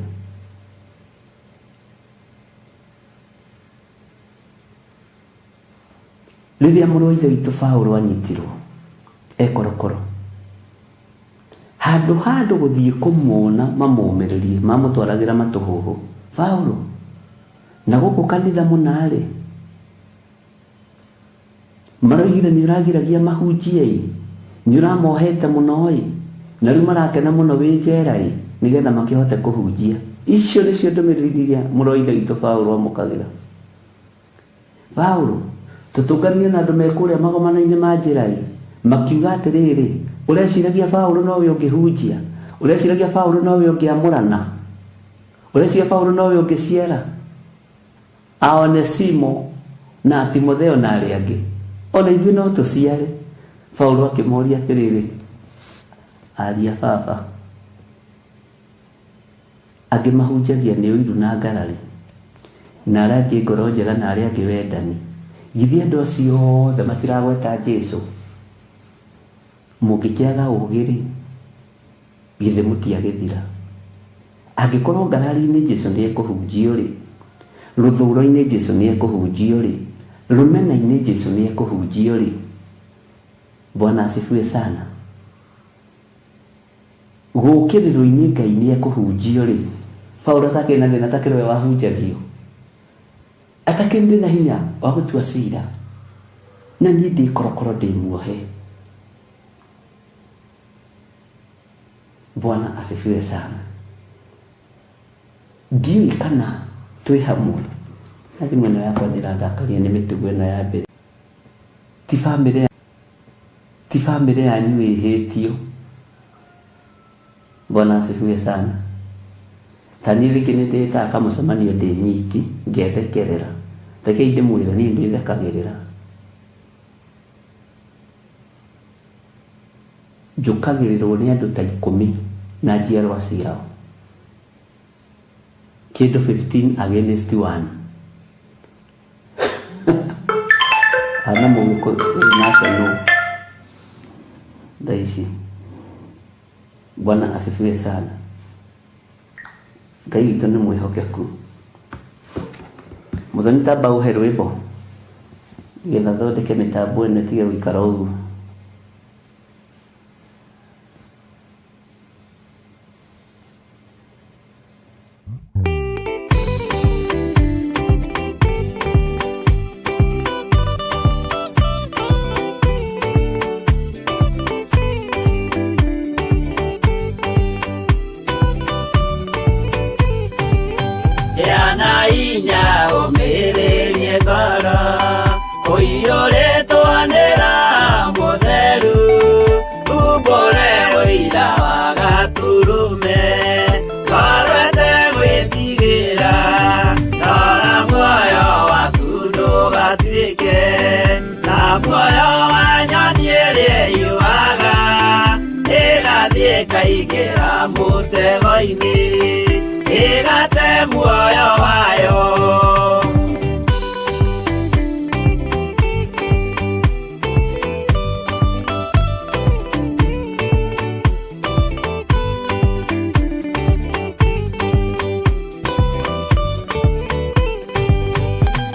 Rĩrĩa mũrũ wa Ithe witũ Paulo aanyitirũo e korokoro, handũ ha andũ gũthiĩ kũmuona mamũũmĩrĩrie, maamũtwaragĩra matũhũhũ. Paulo, na gũkũ kanitha mũna-rĩ, maroigire nĩ ũragiragia mahunjie-ĩ, nĩ ũramohete mũno-ĩ, na rĩu marakena mũno wĩ njera-ĩ, nĩgetha makĩhote kũhunjia. Icio nĩcio ndũmĩrĩri iria mũrũ wa Ithe witũ Paulo aamũkagĩra. Paulo, tũtũnganire na andũ me kũrĩa magomano-inĩ ma njĩra-ĩ, makiuga atĩrĩrĩ, ũreciragia Paulo nowe ũngĩhunjia? Ũreciragia Paulo nowe ũngĩamũrana? Ũreciria Paulo nowe ũngĩciara? A Onesimo na Timotheo na arĩa angĩ, o na ithuĩ no tũciare. Paulo akĩmoria atĩrĩrĩ, Ariũ a baba, Angĩ mahunjagia nĩ ũiru na ngarari, na arĩa angĩ ngoro njega na arĩa angĩ wendani. Githĩ andũ acio othe matiragweta Jesu? Mũngĩkĩaga ũũgĩ-rĩ, githĩ mũtiagĩthira? Angĩkorwo ngarari-inĩ Jesu nĩ ekũhunjio-rĩ, rũthũũro-inĩ Jesu nĩ ekũhunjio-rĩ, rũmena-inĩ Jesu nĩ ekũhunjio-rĩ, Bwana asifiwe sana. Gũũkĩrĩrwo-inĩ Ngai nĩekũhunjio-rĩ, Paũlũ atakĩrĩ na thĩna atakĩrĩ we wahunjagio? Atakĩrĩ na hinya wa gũtua cira? Na niĩ ndĩ korokoro ndĩ muohe. Bwana asifiwe sana. Ndiũĩ kana twĩ hamwe. Na thimũ ĩno yakwa ndĩrandakaria nĩ mĩtugo ĩno ya mbere. Ti bamĩrĩ ti bamĩrĩ yanyu ĩhĩtio. Bwana asifiwe sana. Ta niĩ rĩngĩ nĩ ndĩtaga kamũcemanio ndĩ nyiki ngethekerera. Rekei ndĩmwĩre niĩ ndĩthekagĩrĩra. Njũkagĩrĩrwo nĩ andũ ta ikũmi na njiarwa ciao. Kĩndũ 15 against 1. Ana mũgĩkũyũ nake nũ thaa ici. Bwana asifiwe sana. Ngai witũ nĩ mwĩhokeku. Mũthoni tamba ũhe rwĩmbo nĩgetha thondeke mĩtambo ĩno ĩtige gũikara ũguo. Gĩa na hinya ũmĩrĩrie ngoro ũiyũrĩtwo nĩ Roho Mũtheru umbũre ũira wa Gatũrũme ngoro ĩtegwĩtigĩra rora muoyo waku ndũgatuĩke ta muoyo wa nyoni ĩrĩa ĩyũaga ĩgathiĩ ĩkaingĩra mũtego-inĩ ĩgate muoyo wayo.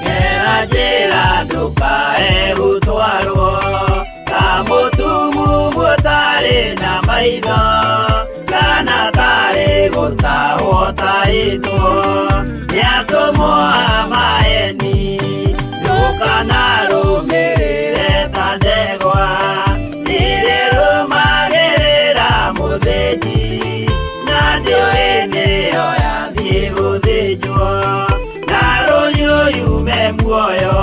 Gera njĩra ndũkae gũtwarwo ta mũtumumu ũtarĩ na maitho kana tarĩ gũtahwo tahĩtwo nĩ atũmwo a maeni ndũkanarũmĩrĩre ta ndegwa irĩrũmagĩrĩra mũthĩnji na ndĩũĩ nĩyo yathiĩ gũthĩnjwo na rũhiũ yume muoyo.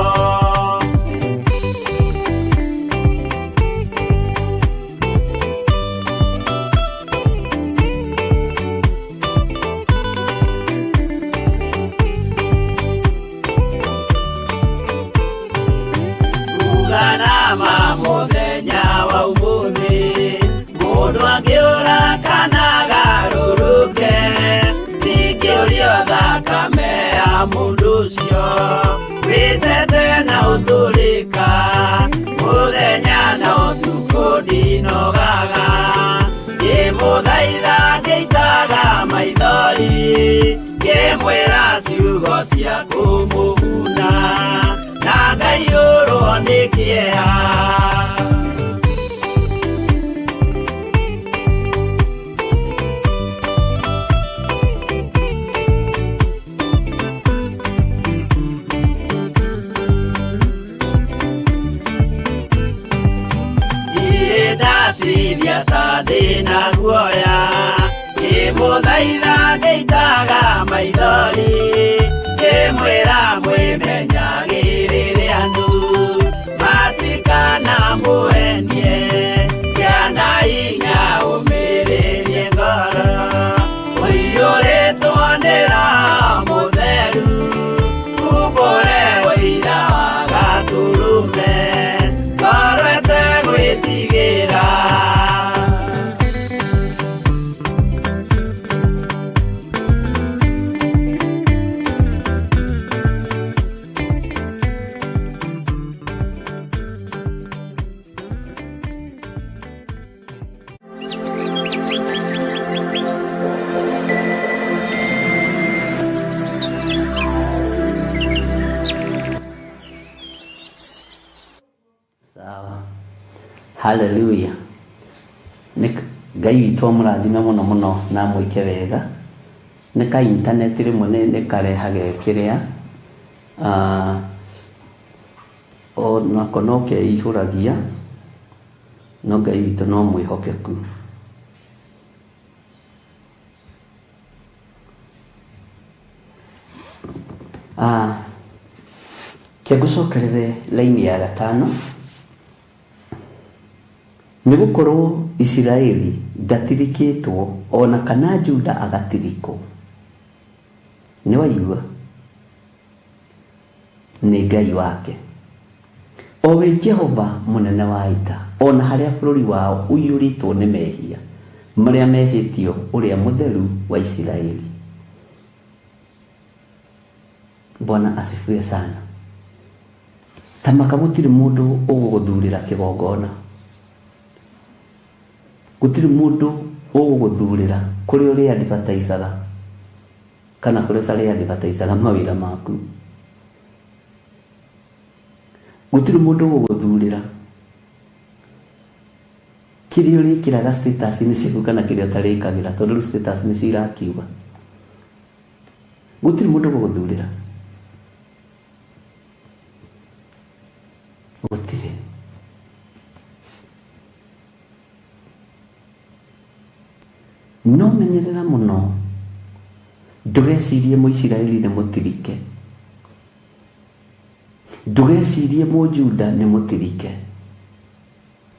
Uganama mũthenya wa ũmũthĩ mũndũ angĩũra kana agarũrũke ndingĩũrio thakame ya mũndũ ũcio wĩtete na ũtũrĩka mũthenya na ũtukũ ndinogaga ngĩmũthaitha ngĩitaga maithori ngĩmwĩra ciugo cia kũmũguna na ngaiyũrwo nĩ kĩeha. Niĩ ndatithia ta ndĩna guoya ngĩmũthaitha ngĩitaga maithori ngĩmwĩra mwĩmenyagĩrĩre andũ matikanamũhenie gĩa na hinya ũmĩrĩrie ngoro ũiyũrĩtwo nĩ Roho Mũtheru umbũre ũira wa Gatũrũme ngoro ĩtegwĩtigĩra. Sawa. Haleluya. Nĩ Ngai witũ amũrathime mũno mũno na amwĩke wega. Nĩ ka internet rĩmwe nĩ karehage kĩrĩa onako no keihũragia no Ngai witũ no mwĩhokeku. Ah, Ke ngũcokerere laini ya gatano. Nĩ gũkorwo Isiraeli ndatirikĩtwo o na kana Juda agatirikwo. Nĩ waigua? Nĩ Ngai wake. O we Jehova mũnene wa ita, o na harĩa bũrũri wao ũiyũrĩtwo nĩ mehia marĩa mehĩtio Ũrĩa Mũtheru wa Isiraeli. Bwana asifiwe sana. Ta maka gũtirĩ mũndũ ũgũgũthurĩra kĩgongona. Gũtirĩ mũndũ ũgũgũthurĩra kũrĩa ũrĩ advertisaga kana kũrĩa ũtarĩ advertisaga mawĩra maku. Gũtirĩ mũndũ ũgũgũthurĩra kĩrĩa ũrĩkĩraga status-inĩ ciaku kana kĩrĩa ũtarĩkagĩra tondũ rĩu status nĩcio irakiuga. Gũtirĩ mũndũ ũgũgũthurĩra. Gũtirĩ. No menyerera mũno ndũgecirie Mũisiraeli nĩ mũtirike. Ndũgecirie Mũjuda nĩ mũtirike.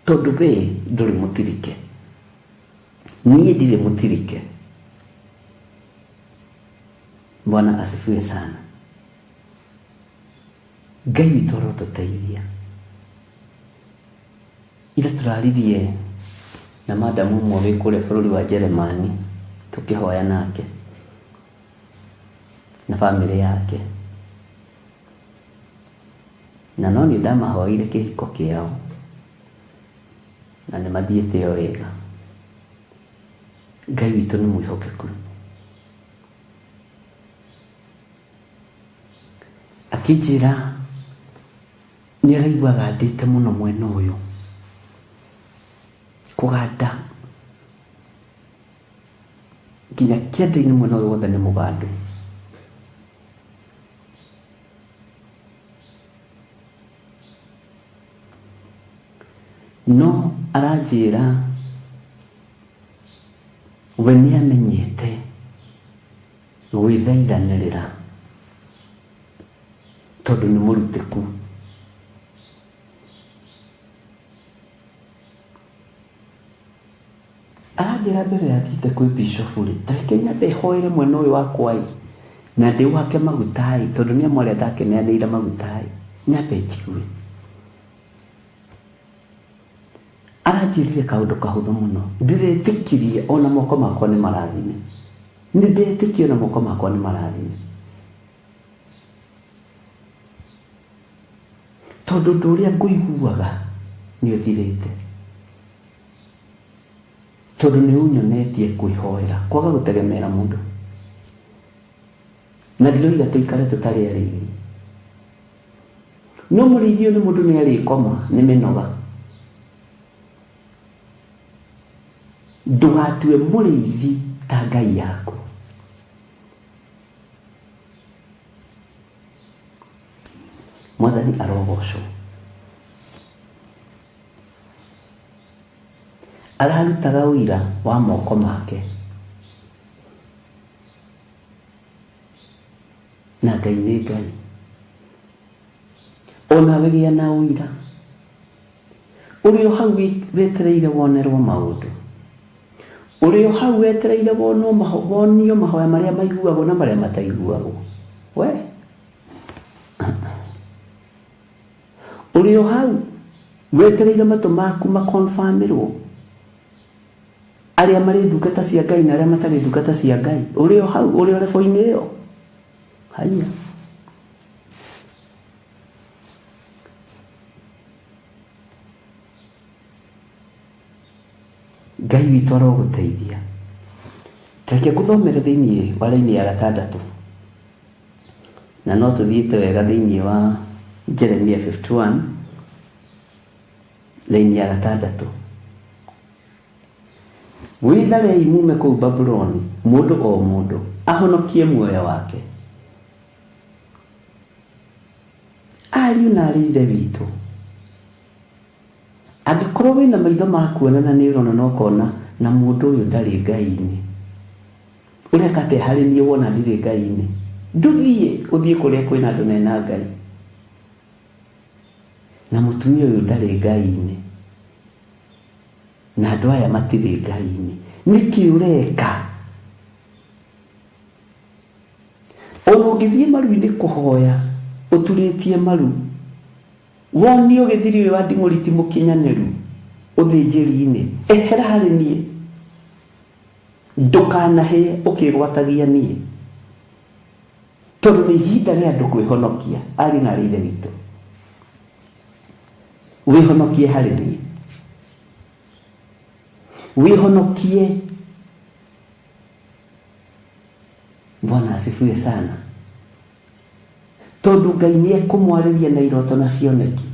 Tondũ we ndũrĩ mũtirike. Niĩ ndirĩ mũtirike. Bwana asifiwe sana. Ngai witũ arotũteithia. Ira tũraririe na madamu ũmwe wĩ kũrĩa bũrũri wa Jeremani tũkĩhoya nake na bamĩrĩ yake. Na no niĩ ndamahoeire kĩhiko kĩao na nĩ mathiĩte o wega. Ngai witũ nĩ mwĩhokeku. Akĩnjĩra nĩ araigua agandĩte mũno mwena ũyũ, kũganda nginya kĩanda-inĩ mwena ũyũ wothe nĩ mũgandu. No aranjĩra we nĩ amenyete gwĩthaithanĩrĩra tondũ nĩ mũrutĩku. Aranjĩra mbere ya thiĩte kwĩ bishop rĩ, ta reke nyambe hoere mwena ũyũ wakwa ĩ, na ndĩũhake maguta ĩ, tondũ nĩ amu arĩa ndakĩneanĩire maguta ĩ, nyambe njigue. Aranjĩrire kaũndũ kahũthũ mũno, ndĩretĩkirie ona moko makwa nĩ marathime. Nĩ ndetĩkia ona moko makwa nĩ marathime. Tondũ ũndũ ũrĩa ngũiguaga nĩ ũthirĩte. Tondũ nĩ ũnyonetie kwĩhoera, kwaga gũtegemera mũndũ. Na ndiroiga tũikare tũtarĩ arĩithi. No mũrĩithi ũyũ nĩ mũndũ nĩ arĩkoma nĩ mĩnoga. Ndũgatue mũrĩithi ta Ngai yaku. Mwathani arogocwo. Ararutaga ũira wa moko make. Na Ngai nĩ Ngai. Onawe gĩa na ũira. Ũrĩ o hau wetereire wonerwo maũndũ. Ũrĩ o hau wetereire wonwo wonio mahoya marĩa maiguagwo na marĩa mataiguagwo. We. Ũrĩ o hau wetereire matũ maku makonfamĩrwo arĩa marĩ ndungata cia Ngai na arĩa matarĩ ndungata cia Ngai. Ũrĩ o hau ũrĩ o rebo-inĩ ĩyo. Haiya. Ngai witũ arogũteithia. Reke ngũthomere thĩinĩ wa raini ya gatandatũ. Na no tũthiĩte wega thĩinĩ wa Jeremia 51 raini ya gatandatũ. Wĩtharei mume kũu Babuloni, mũndũ o mũndũ ahonokie muoyo wake. Ariũ na arĩ ithe witũ, angĩkorwo wĩna maitho ma kuona na nĩ ũrona na ũkona na mũndũ ũyũ ndarĩ Ngai-inĩ, ũreka atĩa harĩ niĩ wona ndirĩ Ngai-inĩ? Ndũthiĩ ũthiĩ kũrĩa kwĩna andũ mena Ngai. Na mũtumia ũyũ ndarĩ Ngai-inĩ, na andũ aya matirĩ Ngai-inĩ. Nĩkĩ ũreka? Ona ũngĩthiĩ maru-inĩ kũhoya ũturĩtie maru, wonio gĩthiri wĩ wa nding'ũri ti mũkinyanĩru ũthĩnjĩri-inĩ, ehera harĩ niĩ. Ndũkanahĩe ũkĩgwatagia niĩ, tondũ nĩ ihinda rĩa andũ kwĩhonokia. Ariũ na aarĩ a Ithe witũ, wĩhonokie harĩ niĩ, wĩhonokie. Bwana asifiwe sana. Tondũ Ngai nĩ ekũmwarĩria na iroto na cioneki.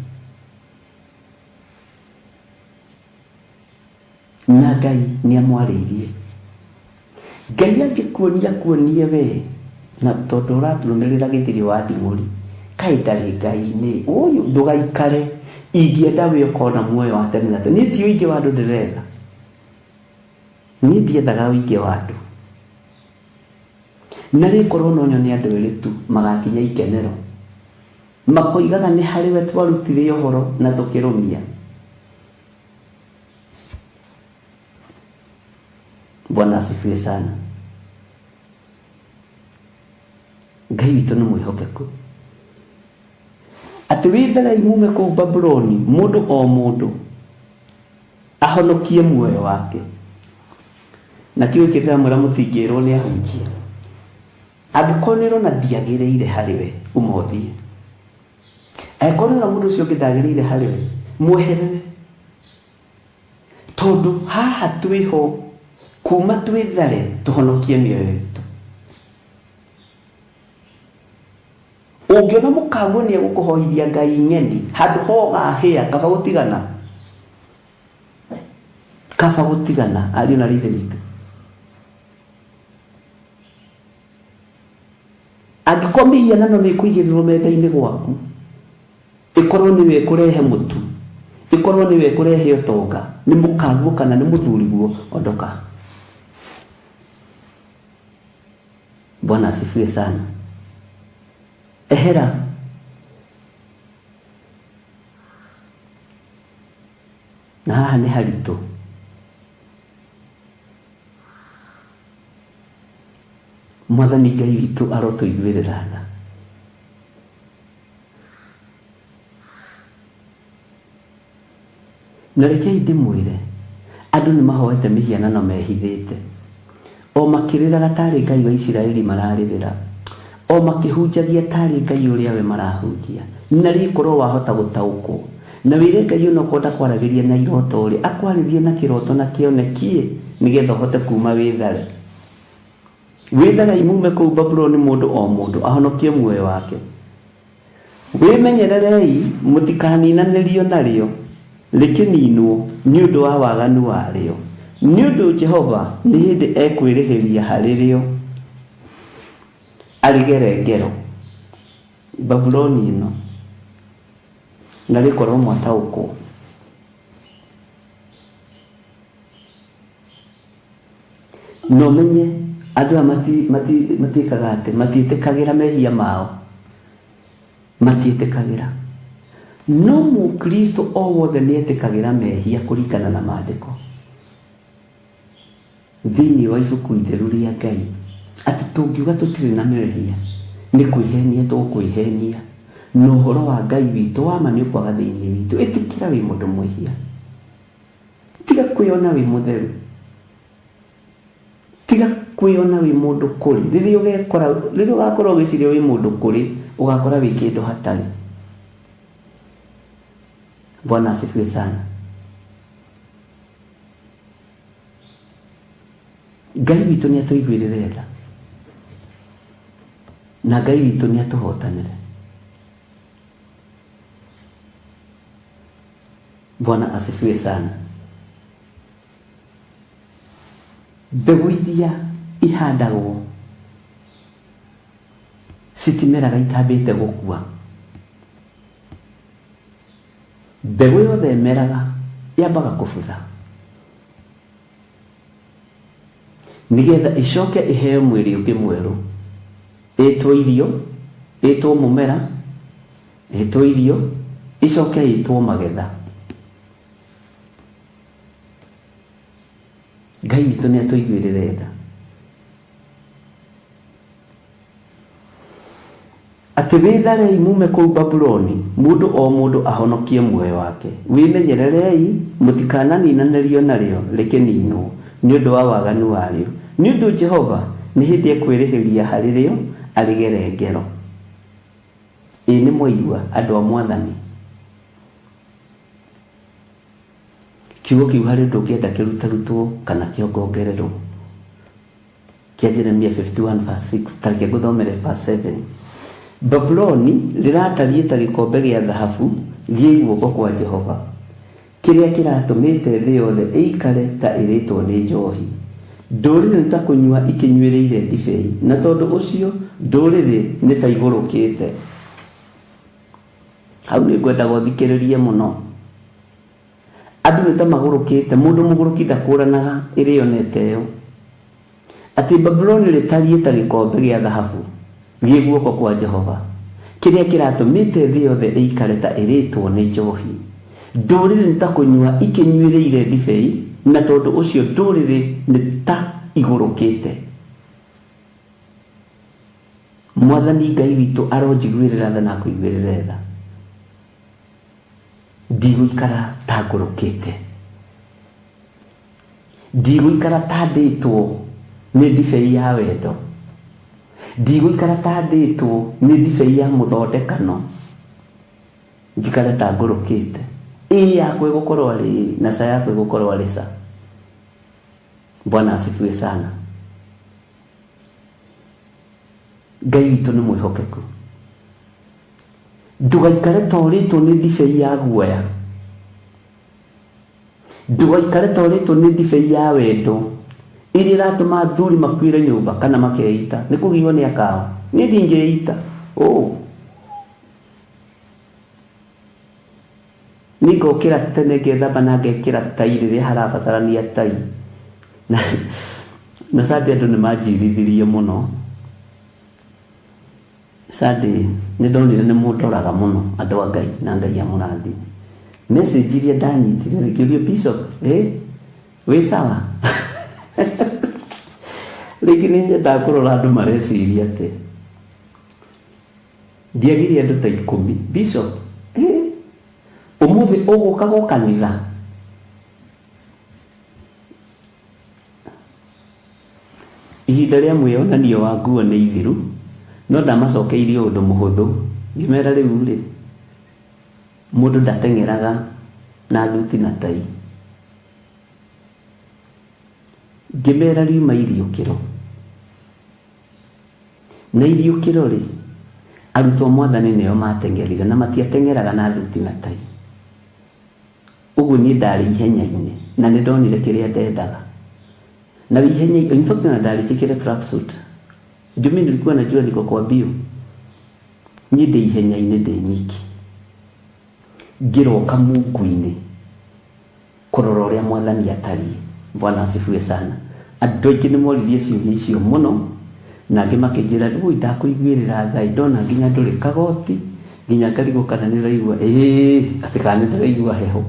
Na Ngai nĩ amwarĩirie. Ngai angĩkuonia akuonie we, na tondũ ũratũrũmĩrĩra gĩthiri wa nding'ũri, kaĩ ndarĩ Ngai-inĩ, ũyũ ndũgaikare, ingĩenda we ũkona muoyo wa tene na tene. Niĩ ti ũingĩ wa andũ ndĩretha. Niĩ ndiethaga ũingĩ wa andũ. Na rĩkorwo no nyone andũ erĩ tu magakinya ikenero, makoigaga nĩ harĩ we twarutire ũhoro na tũkĩrũmia. Bwana asifiwe sana. Ngai witũ nĩ mwĩhokeku. Atĩ wĩtharai mume kũu Babuloni, mũndũ o mũndũ ahonokie muoyo wake. Na kĩu gĩkĩ ndĩramwĩra mũtingĩrwo nĩ ahunjia. Angĩkorwo nĩ ũrona ndiagĩrĩire harĩ we, uma ũthiĩ. Angĩkorwo nĩ ũrona mũndũ ũcio ũngĩ ndagĩrĩire harĩ we, mweherere. Tondũ haha twĩho kuma twĩthare tũhonokie mĩoyo itũ. Ũngĩona mũkaguo nĩ egũkũhoithia ngai ng'eni, handũ ha ũgahĩa, kaba gũtigana. Kaba gũtigana, ariũ na ithe witũ. Angĩkorwo mĩhianano nĩ ĩkũigĩrĩrwo metha-inĩ gwaku, ĩkorwo nĩwe ĩkũrehe mũtu, ĩkorwo nĩwe ĩkũrehe ũtonga, nĩ mũkaguo kana nĩ mũthuriguo, ondoka. Bwana asifiwe sana. Ehera. Na haha nĩ haritũ. Mwathani Ngai witũ arotũiguĩrĩra tha. Na rekei ndĩmwĩre, andũ nĩ mahoete mĩhianano mehithĩte, o makĩrĩraga taarĩ Ngai wa Isiraeli mararĩrĩra, o makĩhunjagia taarĩ Ngai ũrĩa we marahunjia. Na rĩkorwo wahota gũtaũkwo, na wĩre Ngai onokorwo ndakwaragĩria na iroto-rĩ, akwarĩrie na kĩroto na kĩoneki-ĩ, nĩgetha ũhote kuuma wĩthare. Wĩtharei muume kũu Babuloni mũndũ o mũndũ ahonokie muoyo wake. Wĩmenyererei mũtikaninanĩrio narĩo, rĩkĩninwo nĩ ũndũ wa waganu warĩo, nĩ ũndũ Jehova nĩ hĩndĩ ekwĩrĩhĩria harĩ rĩo arĩgere ngero. Babuloni ĩno, na rĩkorwo mwataũkwo. Na ũmenye andũ aya matiĩkaga atĩ, matiĩtĩkagĩra mehia mao, matiĩtĩkagĩra. No mũkristo o wothe nĩ etĩkagĩra mehia kũringana na maandĩko thĩinĩ wa ibuku itheru rĩa Ngai, atĩ tũngiuga tũtirĩ na mehia nĩ kwĩhenia tũkwĩhenia, na ũhoro wa Ngai witũ wa ma nĩ ũkwaga thĩinĩ witũ. Ĩtĩkĩra wĩ mũndũ mwĩhia. Tiga kwĩona wĩ mũtheru. Tiga kwĩona wĩ mũndũ kũrĩ. Rĩrĩa ũgekora, rĩrĩa ũgakorwo ũgĩciria wĩ mũndũ kũrĩ, ũgakora wĩ kĩndũ hatarĩ. Bwana asifiwe sana. Ngai witũ nĩ atũiguĩrĩre tha. Na Ngai witũ nĩ atũhotanĩre. Bwana asifiwe sana. Mbegũ iria ihandagwo citimeraga itambĩte gũkua. Mbegũ yothe ĩmeraga yambaga kũbutha nĩgetha ĩcoke ĩheo mwĩrĩ ũngĩ mwerũ. Ĩtwo irio, ĩtwo mũmera, ĩtwo irio, ĩcoke ĩtwo magetha. Ngai witũ nĩ atũiguĩrĩre tha. Atĩ wĩtharei mume kũu Babuloni, mũndũ o mũndũ ahonokie muoyo wake, wĩmenyererei mũtikananinanĩrio narĩo rĩkĩninwo, nĩ ũndũ wa waganu warĩo, nĩ ũndũ Jehova nĩ hĩndĩ ekwĩrĩhĩria harĩ rĩo arĩgere ngero. Ĩ nĩmwaigua, andũ a Mwathani? Kiugo kĩu harĩ ũndũ ũngĩenda kĩrutarutwo kana kĩongongererwo? Kĩa Jeremia 51 verse 6, ta reke ngũthomere verse 7. Babuloni rĩratariĩ ta gĩkombe gĩa thahabu gĩ guoko kwa Jehova, kĩrĩa kĩratũmĩte thĩ yothe ĩikare ta ĩrĩtwo nĩ njohi. Ndũrĩrĩ nĩ ta kũnyua ikĩnyuĩrĩire ndibei, na tondũ ũcio ndũrĩrĩ nĩ ta igũrũkĩte. Hau nĩ ngwendaga ũthikĩrĩrie mũno. Andũ nĩ ta magũrũkĩte, mũndũ mũgũrũki ndakũranaga ĩrĩo na ĩteo. Atĩ Babuloni rĩtariĩ ta gĩkombe gĩa thahabu gĩ guoko kwa Jehova, kĩrĩa kĩratũmĩte thĩ yothe ĩikare ta ĩrĩtwo nĩ njohi. Ndũrĩrĩ nĩ ta kũnyua ikĩnyuĩrĩire ndibei, na tondũ ũcio ndũrĩrĩ nĩ ta igũrũkĩte. Mwathani Ngai witũ aronjiguĩrĩra tha na akũiguĩrĩre tha. Ndigũikara ta ngũrũkĩte. Ndigũikara ta ndĩtwo nĩ ndibei ya wendo. Ndigũikara ta ndĩtwo nĩ ndibei ya mũthondekano. Njikare ta ngũrũkĩte. Ĩ yakwa ĩgũkorwo arĩ ĩ na ca yakwa ĩgũkorwo arĩ ca. Bwana asifiwe sana. Ngai witũ nĩ mwĩhokeku. Ndũgaikare ta ũrĩtwo nĩ ndibei ya guoya. Ndũgaikare ta ũrĩtwo nĩ ndibei ya wendo ĩrĩa ĩratũma athuri makuĩre nyũmba kana makeita nĩ kũgiywo nĩ akao. Niĩ ndingĩita. Ũũ. Niĩ ngokĩra tene ngethamba na ngekĩra tai rĩrĩa harabatarania tai. Na, na Sunday andũ nĩ manjirithirie mũno. Sunday nĩ ndonire nĩ mũndoraga mũno andũ a Ngai na Ngai amũrathime. Message iria ndanyitire ngĩũrio Bishop, eh, wĩ sawa? Rĩngĩ nĩ nyendaga kũrora andũ mareciria atĩa. Ndiagire andũ ta ikũmi. Bishop, eh, ũmũthĩ ũgũka gũ kanitha? Ihinda rĩa mwĩyonanio wa nguo nĩ ithiru, no ndamacokeirie ũndũ mũhũthũ, ngĩmera rĩu-rĩ, mũndũ ndateng'eraga na thuti na tai. Ngĩmera riuma iriũkĩro. Na iriũkĩro-rĩ, arutwo a Mwathani nĩo maateng'erire, na matiateng'eraga na thuti na tai. Ũguo niĩ ndarĩ ihenya-inĩ, na nĩ ndonire kĩrĩa ndendaga. Na ihenya, in fact na ndarĩ njĩkĩre tracksuit. Juu mimi nilikuwa najua niko kwa mbio. Niĩ ndĩ ihenya-inĩ ndĩ nyiki. Ngĩroka mungu-inĩ. Kũrora ũrĩa Mwathani atariĩ. Bwana asifiwe sana. Andũ aingĩ nĩ moririe ciũria icio mũno, na angĩ makĩnjĩra, ũi ndakũiguĩrĩra tha ĩ, ndona nginya ndũrĩ kagoti, nginya ngarigwo kana nĩ ũraigua, ĩĩ, atĩ kana nĩ ndĩraigua heho.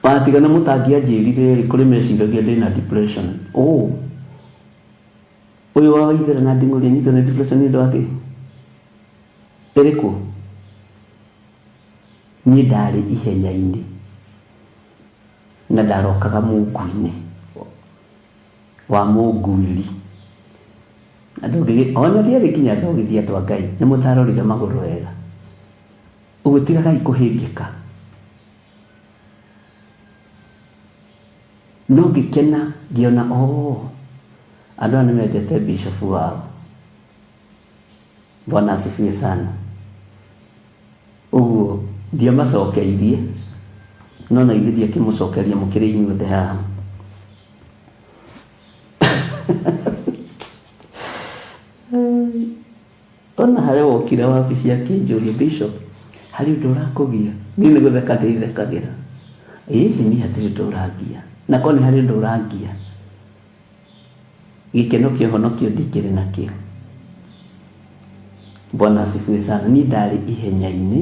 Watiga na mũtangĩanjĩrire rĩ, kũrĩ meciragia ndĩna depression. Ũũ, ũyũ wa Waithera na Nding'ũri anyitwo nĩ depression nĩ ũndũ wa kĩ? Ĩrĩkũ? Niĩ ndarĩ ihenya-inĩ na ndarokaga mungu-inĩ wa mũnguĩri. Na ndũngĩgĩ, ona ndiarĩ nginya thogithi andũ a Ngai, nĩ mũtarorire magũrũ wega. Ũguo tigagai kũhĩngĩka. No ngĩkena ngĩona oo, andũ aya nĩ mendete bishop wao. Bwana asifiwe sana. Ũguo ndiamacokeirie no na ithuĩ ndiakĩmũcokeria mũkĩrĩ inyuothe haha. Ona harĩa wokire wabici akĩnjũria Bishop, harĩ ũndũ ũrakũgia? Niĩ nĩ gũtheka ndĩthekagĩra. Ĩĩ niĩ hatirĩ ũndũ ũrangia. Na korwo nĩ harĩ ũndũ ũrangia. Gĩkeno kĩa ũhonokio ndingĩrĩ nakĩo. Bwana asifiwe sana. Niĩ ndarĩ ihenya-inĩ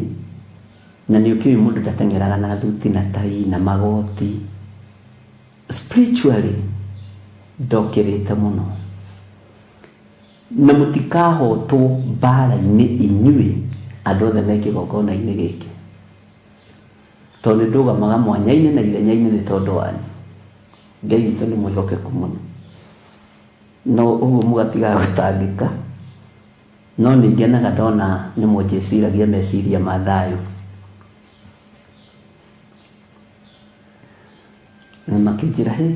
na nĩ ũkĩũĩ mũndũ ndateng'eraga na thuti na tai na magoti. Spiritually ndokĩrĩte mũno. Na mũtikahotwo mbara-inĩ inyuĩ andũ othe me kĩgongona-inĩ gĩkĩ. Tondũ nĩ ndũgamaga mwanya-inĩ na ithenya-inĩ nĩ tondũ wanyu. Ngai witũ nĩ mwĩhokeku mũno. No ũguo mũgatigaga gũtangĩka. No nĩ ngenaga ndona nĩ mũnjĩciragia meciria ma thayũ. Na makĩnjĩra hĩ,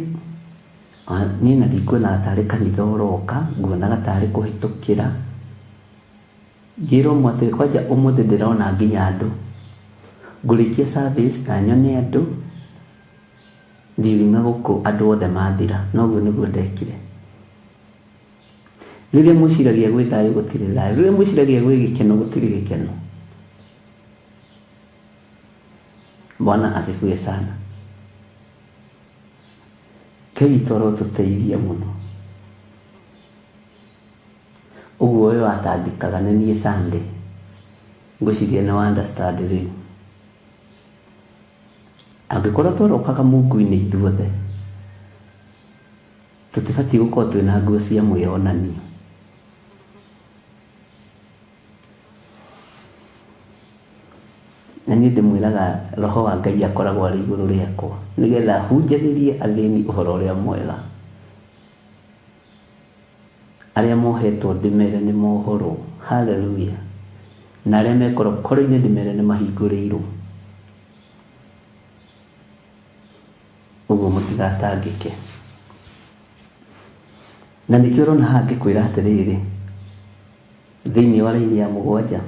niĩ na ndikuonaga tarĩ kanitha ũroka, nguonaga tarĩ kũhĩtũkĩra. Ngĩra ũmwe atĩrĩ, kwanja ũmũthĩ ndĩrona nginya andũ. Ngũrĩkia service na nyone andũ, ndiuma gũkũ andũ othe mathira. Na ũguo nĩguo ndekire. Rĩrĩa mwĩciragia gwĩ thayũ gũtirĩ thayũ. Rĩrĩa mwĩciragia gwĩ gĩkeno gũtirĩ gĩkeno. Bwana asifiwe sana. Ngai witũ arotũteithia mũno. Ũguo ũyũ atangĩkaga nĩ niĩ Sunday. Ngwĩciria nĩ wa understand rĩu. Angĩkorwo twarokaga mungu-inĩ ithuothe, tũtibatiĩ gũkorwo twĩna nguo cia mwĩyonanio. Na niĩ ndĩmwĩraga roho wa Ngai akoragwo arĩ igũrũ rĩakwa nĩgetha hunjagĩrie athĩni ũhoro ũrĩa mwega. Arĩa mohetwo ndĩmere nĩ mohorwo. Haleluya. Na arĩa me korokoro-inĩ ndĩmere nĩ mahingũrĩirwo. Ũguo mũtigatangĩke. Na nĩkĩo ũrona haha ngĩkwĩra atĩrĩrĩ, thĩinĩ wa raini ya mũgwanja,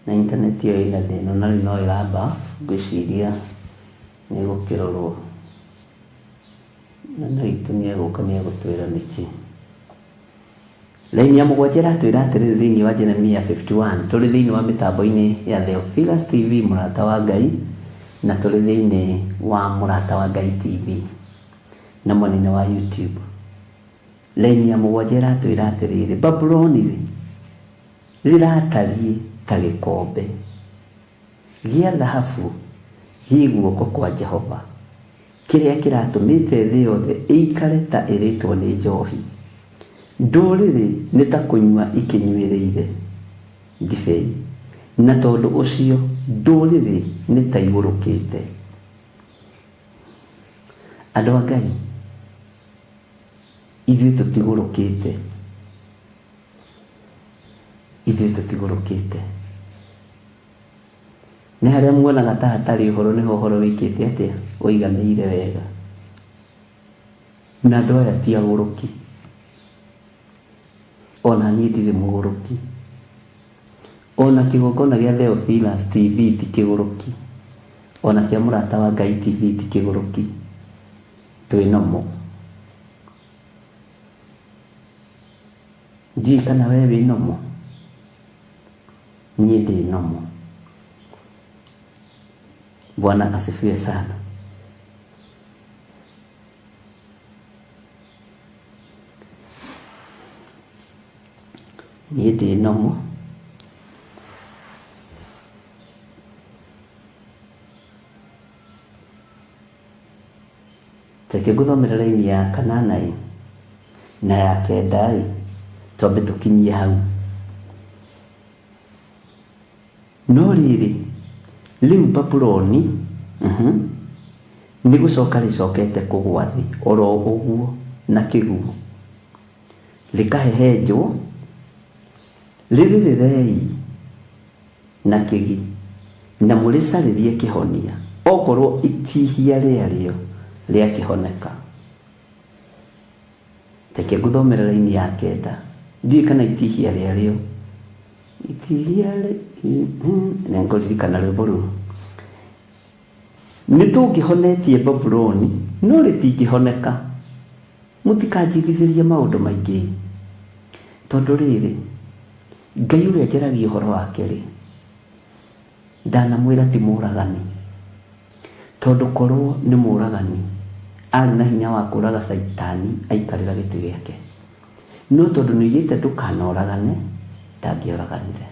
na intaneti ĩyo ĩna thĩna na rĩu no ĩramba, ngwĩciria nĩ ĩgũkĩrorwo. Na no itũ nĩ egũka nĩ egũtwĩra nĩkĩ. Raini ya mũgwanja ĩratwĩra atĩrĩrĩ thĩinĩ wa Jeremia 51, tũrĩ thĩinĩ wa mĩtambo-inĩ ya Theophilus TV mũrata wa Ngai, na tũrĩ thĩinĩ wa mũrata wa Ngai TV na mwena-inĩ wa YouTube. Raini ya mũgwanja ĩratwĩra atĩrĩrĩ, Babuloni-rĩ, rĩratariĩ ta gĩkombe gĩa thahabu gĩ guoko kwa Jehova, kĩrĩa kĩratũmĩte thĩ yothe ĩikare ta ĩrĩtwo nĩ njohi. Ndũrĩrĩ nĩ ta kũnyua ikĩnyuĩrĩire ndibei, na tondũ ũcio ndũrĩrĩ nĩ ta igũrũkĩte. Andũ a Ngai, ithuĩ tũtigũrũkĩte. Ithuĩ tũtigũrũkĩte. Nĩ harĩa muonaga ta hatarĩ ũhoro nĩho ũhoro wĩkĩte atĩa? Ũiganĩire wega. Na andũ aya ti agũrũki. Ona niĩ ndirĩ mũgũrũki. Ona kĩgongona gĩa Theophilus TV ti kĩgũrũki. Ona kĩa Mũrata wa Ngai TV ti kĩgũrũki. Twĩ normal. Ndiũĩ kana we wĩ normal. Niĩ ndĩ normal. Bwana asifiwe sana. Niĩ ndĩ normal. Reke ngũthomere raini ya kanana ĩ na ya kenda ĩ, twambe tũkinyie hau. No rĩrĩ, rĩu Babuloni nĩ gũcoka rĩcokete kũgũa thĩ oro ũguo na kĩguũ, rĩkahehenjwo, rĩrĩrĩrei na kĩgi, na mũrĩcarĩrie kĩhonia, okorwo itihia rĩarĩo rĩakĩhoneka. Reke ngũthomere raini ya kenda. Ndiũĩ kana itihia rĩarĩo. Itihia nĩ ngũririkana rwĩmbo rũu. Nĩ tũngĩhonetie Babuloni, no rĩtingĩhoneka. Mũtikanjigithĩrie maũndũ maingĩ. Tondũ rĩrĩ, Ngai ũrĩa njaragia ũhoro wake-rĩ, ndanamwĩra ti mũũragani. Tondũ korwo nĩ mũũragani, Arĩ na hinya wa kũraga Caitani aikarĩra gĩtĩ gĩake. No tondũ nĩoigĩte ndũkanoragane, ndangĩoraganire.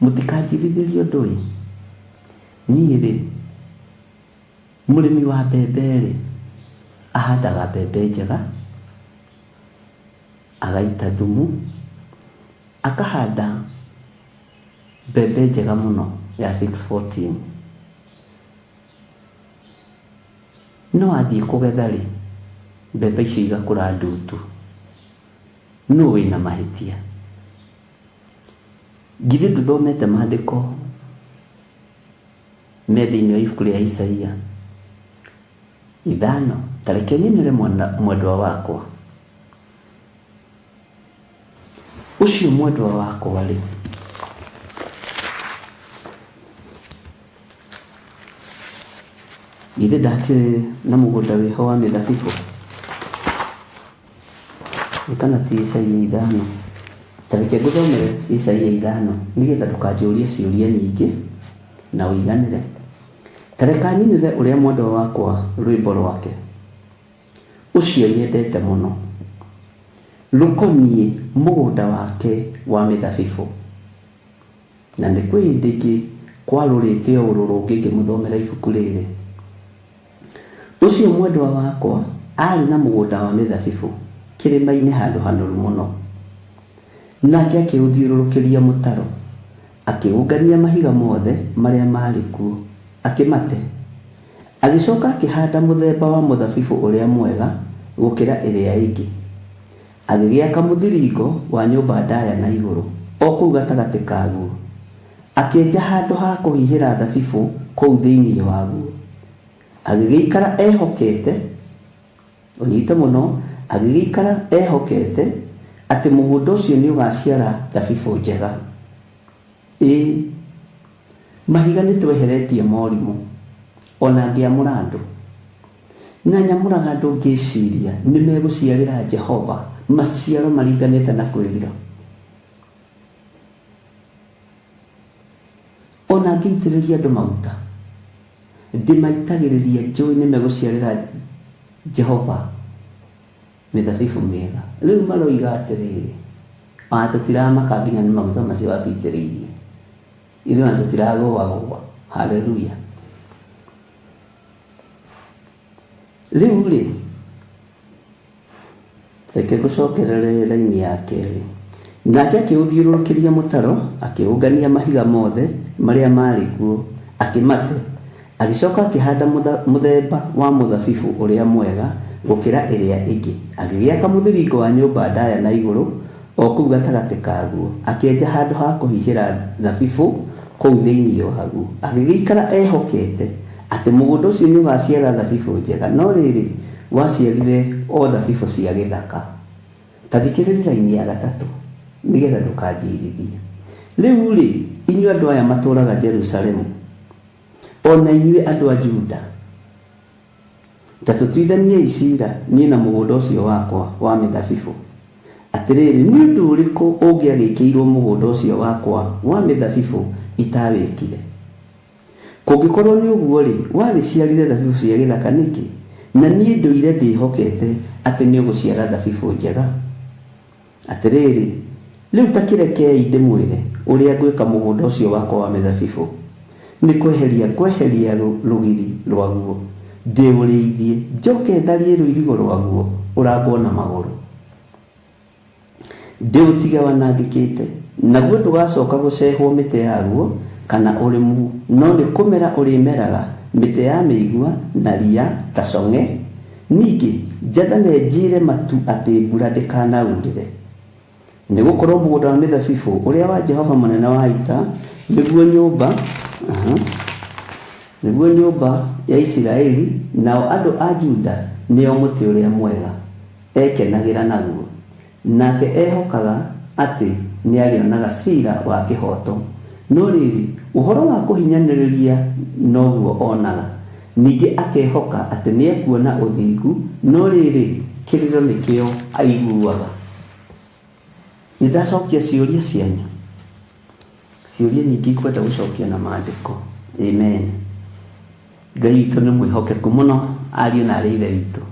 Mũtikanjirithĩrie ũndũ ĩ, niĩ-rĩ, mũrĩmi wa mbembe-rĩ, ahandaga mbembe njega, agaita thumu, akahanda mbembe njega mũno ya 614. No athiĩ kũgetha-rĩ, mbembe icio igakũra ndutu. Nũ wĩna mahĩtia? Githĩ ndũthomete maandĩko me thĩinĩ wa ibuku rĩa Isaia 5? Ta reke nyinĩre mwendwa wakwa. Ũcio mwendwa wakwa-rĩ, githĩ ndakĩrĩ na mũgũnda wĩho wa mĩthabibũ? Ĩ kana ti Isaia 5? Ta reke ngũthomere Isaia 5 nĩgetha ndũkanjũrie ciũria nyingĩ na ũiganĩre. Ta reka nyinĩre ũrĩa mwendwa wakwa rwĩmbo rwake, ũcio nyendete mũno, rũkoniĩ mũgũnda wake wa mĩthabibũ. Na nĩ kwĩ hĩndĩ ĩngĩ kwarũrĩte o ũrũrũ ũngĩ ngĩmũthomera ibuku rĩrĩ. Ũcio mwendwa wakwa aarĩ na mũgũnda wa mĩthabibũ kĩrĩma-inĩ handũ hanoru mũno. Nake akĩũthiũrũrũkĩria mũtaro, akĩũngania mahiga mothe marĩa maarĩ kuo, akĩmate. Agĩcoka akĩhanda mũthemba wa mũthabibũ ũrĩa mwega gũkĩra ĩrĩa ĩngĩ. Agĩgĩaka mũthiringo wa nyũmba ndaya na igũrũ o kũu gatagatĩ kaguo, akĩenja handũ ha kũhihĩra thabibũ kũu thĩinĩ waguo. Agĩgĩikara ehokete, ũnyite mũno, agĩgĩikara ehokete atĩ mũgũnda ũcio nĩũgaciara thabibũ njega. Ĩĩ, mahiga nĩtweheretie morimũ, o na ngĩamũra andũ. Na nyamũraga andũ ngĩciria nĩmegũciarĩra Jehova maciaro maringanĩte na kwĩrira. O na ngĩitĩrĩria andũ maguta, ndĩmaitagĩrĩria njũĩ nĩmegũciarĩra Jehova mĩthabibũ mĩega. Rĩu maroiga atĩrĩrĩ, ona tũtiramaka nginya nĩ maguta macio watũitĩrĩirie. Ithuĩ ona tũtiragũagũa. Haleluya. Rĩu rĩ, reke ngũcokerere raini ya kerĩ. Nake akĩũthiũrũrũkĩria mũtaro, akĩũngania mahiga mothe marĩa maarĩ kuo, akĩmate. Agĩcoka akĩhanda mũthemba wa mũthabibũ ũrĩa mwega gũkĩra ĩrĩa ĩngĩ, agĩgĩaka mũthiringo wa nyũmba ndaya na igũrũ o kũu gatagatĩ kaguo, akĩenja handũ ha kũhihĩra thabibũ kũu thĩinĩ waguo, agĩgĩikara ehokete atĩ mũgũnda ũcio nĩũgaciara thabibũ njega, no rĩrĩ, waciarire o thabibũ cia gĩthaka. Ta thikĩrĩria raini ya gatatũ, nĩgetha ndũkanjiirithie. Rĩu-rĩ, inyuĩ andũ aya matũũraga Jerusalemu, o na inyuĩ andũ a Juda, ta tũtuithaniei ciira, niĩ na mũgũnda ũcio wakwa wa mĩthabibũ. Atĩrĩrĩ, nĩ ũndũ ũrĩkũ ũngĩagĩkĩirũo mũgũnda ũcio wakwa wa mĩthabibũ itawĩkire? Kũngĩkorũo nĩ ũguo-rĩ, wagĩciarire thabibũ cia gĩthaka nĩkĩ, na niĩ ndũire ndĩĩhokete atĩ nĩũgũciara thabibũ njega? Atĩrĩrĩ, rĩu ta kĩrekei ndĩmwĩre ũrĩa ngwĩka mũgũnda ũcio wakwa wa mĩthabibũ, Nĩ kweheria ngweheria rũgiri rwaguo, ndĩũrĩithie, njoke tharie rũirigo rwaguo ũrangwo na magũrũ. Ndĩũtige wanangĩkĩte, naguo ndũgacoka gũcehwo mĩtĩ yaguo kana ũrĩmwo, no nĩ kũmera ũrĩmeraga mĩtĩ ya mĩigua na ria ta cong'e. Ningĩ njathane njĩre matu atĩ mbura ndĩkanaurĩre. Nĩ gũkorũo mũgũnda wa mĩthabibũ ũrĩa wa Jehova Mũnene wa Ita nĩguo nyũmba, aha, nĩguo nyũmba ya Isiraeli, nao andũ a Juda nĩo mũtĩ ũrĩa mwega ekenagĩra naguo, nake ehokaga atĩ nĩarĩonaga cira wa kĩhooto, no rĩrĩ, ũhoro wa kũhinyanĩrĩria noguo onaga, ningĩ akehoka atĩ nĩekuona ũthingu, no rĩrĩ, kĩrĩro nĩkĩo aiguaga. Nĩndacokia ciũria cianyu? Ciũria nyingĩ ikwenda gũcokio na maandĩko. Amen. Ngai witũ nĩ mwĩhokeku mũno. Ariũ na arĩ ithe witũ,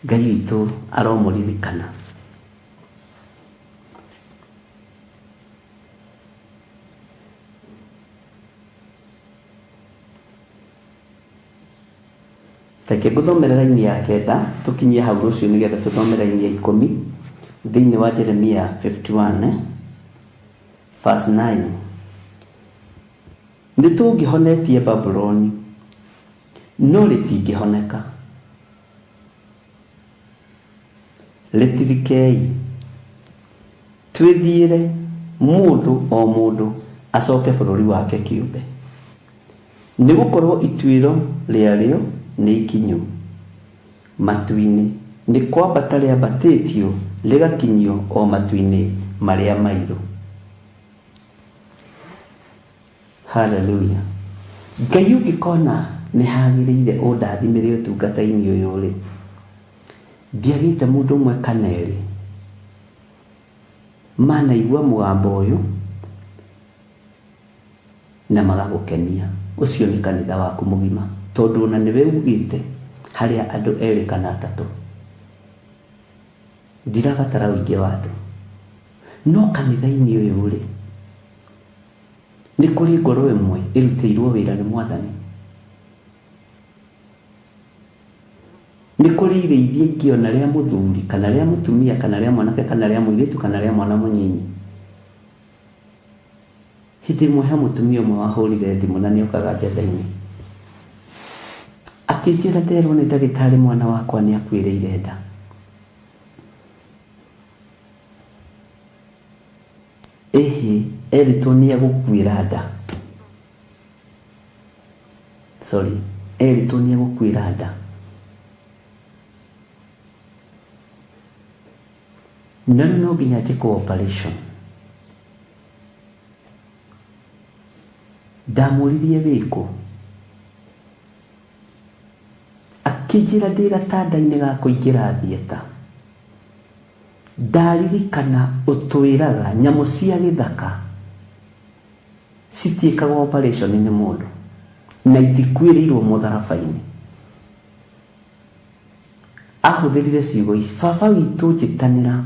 Ngai witũ aromũririkana. Reke ngũthomere raini ya kenda tũkinyie hau rũciũ nĩgetha tũthome raini ya 10 thĩinĩ wa Jeremia 51 verse 9. Nĩ tũngĩhonetie Babuloni, no rĩtingĩhoneka. Rĩtirikei, twĩthiĩre, mũndũ o mũndũ acoke bũrũri wake kĩũmbe, nĩ gũkorũo ituĩro rĩarĩo nĩ ikinyu matu-inĩ, nĩ kwambata rĩambatĩtio rĩgakinyio o matu-inĩ marĩa mairũ. Hallelujah. Ngai ũngĩkona nĩ hagĩrĩire ũndathimĩre ũtungata-inĩ ũyũ rĩ, ndiagĩte mũndũ ũmwe kana erĩ manaigua mũgambo ũyũ na magagũkenia. Ũcio nĩ kanitha waku mũgima, tondũ ona nĩwe ugĩte harĩa andũ erĩ kana atatũ. Ndirabatara ũingĩ wa andũ, no kanitha-inĩ ũyũ rĩ, Nĩ kũrĩ ngoro ĩmwe ĩrutĩirwo wĩra nĩ Mwathani. Nĩ kũrĩ irĩithia ingĩona rĩa mũthuri, kana rĩa mũtumia, kana rĩa mwanake, kana rĩa mũirĩtu, kana rĩa mwana mũnyinyi. Hĩndĩ ĩmwe he mũtumia ũmwe wahũrire thimũ na nĩokaga njetha-inĩ. Akĩnjĩra nderwo nĩ ndagĩtarĩ mwana wakwa nĩ akuĩrĩire nda. Ĩhĩ, erĩtwo nĩ egũkuĩra nda. Sorry, erĩtwo nĩ egũkuĩra nda. Na rĩu no nginya njĩkwo operation. Ndamũririe wĩkũ? Akĩnjĩra ndĩ gatanda-inĩ ga kũingĩra theatre. Ndaririkana ũtwĩraga nyamũ cia gĩthaka citiĩkagwo operation nĩ mũndũ na itikuĩrĩirwo mũtharaba-inĩ. Ahũthĩrire ciugo ici, baba witũ njĩtanĩra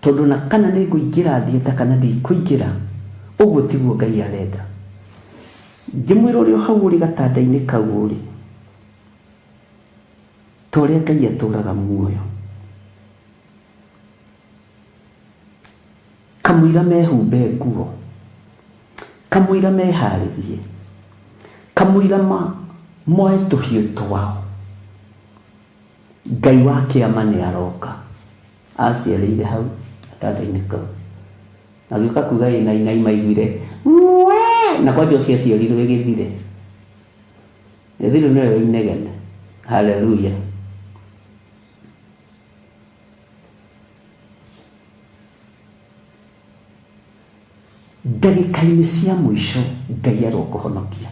tondũ na kana nĩ ngũingĩra theatre kana ndikũingĩra, ũguo tiguo Ngai arenda. Ngĩmwĩra ũrĩ o hau ũrĩ gatanda-inĩ kau ũrĩ, Ta ũrĩa Ngai atũũraga muoyo. Kamũira mehumbe nguo, kamũira meharĩrie, kamũira moe tũhiũ twao, Ngai wa kĩama nĩ aroka. Aciarĩire hau gatanda-inĩ kau. Agĩũka kuga ĩ nainai maiguire mwee na kwanja ũcio aciarirwo ĩgĩthire. Gĩthirũ nĩwe wĩ inegene. Haleluya. Ndagĩka-inĩ cia mũico Ngai arokũhonokia.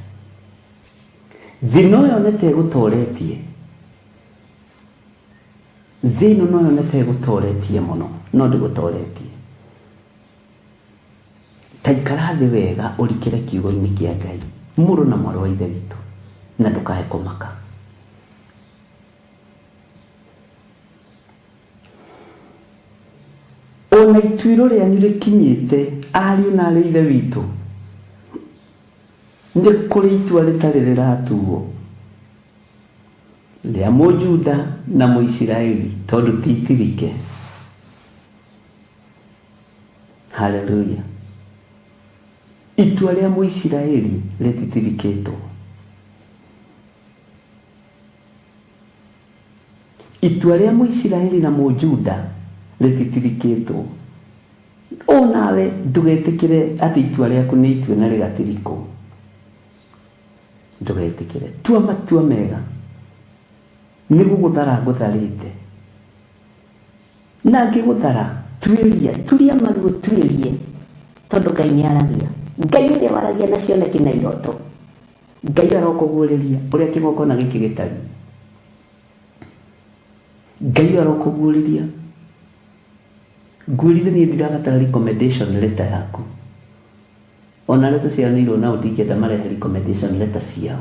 Thĩ no yone ta ĩgũtoretie. Thĩ ĩno no yone ta ĩgũtoretie mũno, no ndĩgũtoretie. Ta ikara thĩ wega ũrikĩre kiugo-inĩ kĩa Ngai, mũrũ na mwarĩ wa Ithe witũ, na ndũkae kũmaka. O na ituĩro rĩanyu rĩkinyĩte, ariũ na aarĩ a Ithe witũ, nĩ kũrĩ itua rĩtarĩ rĩratuo rĩa Mũjuda na Mũisiraeli, tondũ ti itirike. Haleluya. Itua rĩa Mũisiraeli rĩtitirikĩtwo. Itua rĩa Mũisiraeli na Mũjuda rĩtitirikĩtwo. O nawe ndũgetĩkĩre atĩ itua rĩaku nĩ itue na rĩgatirikwo. Ndũgetĩkĩre. Tua matua mega. Nĩ gũgũthara ngũtharĩte. Na ngĩgũthara. Tuĩria, turia maru ũtuĩrie, tondũ Ngai nĩ aragia. Ngai ũrĩa waragia na cioneki na iroto. Ngai arokũguũrĩria ũrĩa kĩgongona gĩkĩ gĩtariĩ. Ngai arokũguũrĩria. Ngwĩrire niĩ ndirabatara recommendation letter yaku. Ona arĩa tũciaranĩirwo nao ndingĩenda marehe recommendation letter ciao.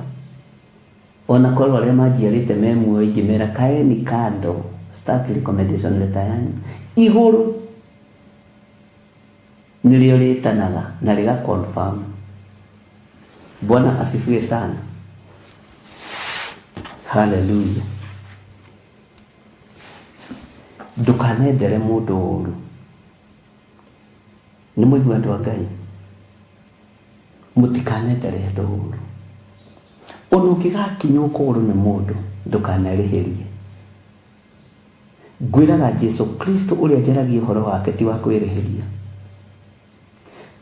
Ona korwo arĩa manjiarĩte me muoyo ingĩmera kaeni kando, start recommendation letter yanyu. Igũrũ nĩrĩo rĩtanaga na rĩga confirm. Bwana asifiwe sana. Hallelujah. Ndũkanendere mũndũ ũru. Nĩ mũigua andũ a Ngai? Mũtikanendere andũ ũru. Ona ũngĩgakinywo kũgũrũ nĩ mũndũ, ndũkanerĩhĩrie. Ngwĩraga Jesu Kristo ũrĩa njaragia ũhoro wake ti wa kwĩrĩhĩria.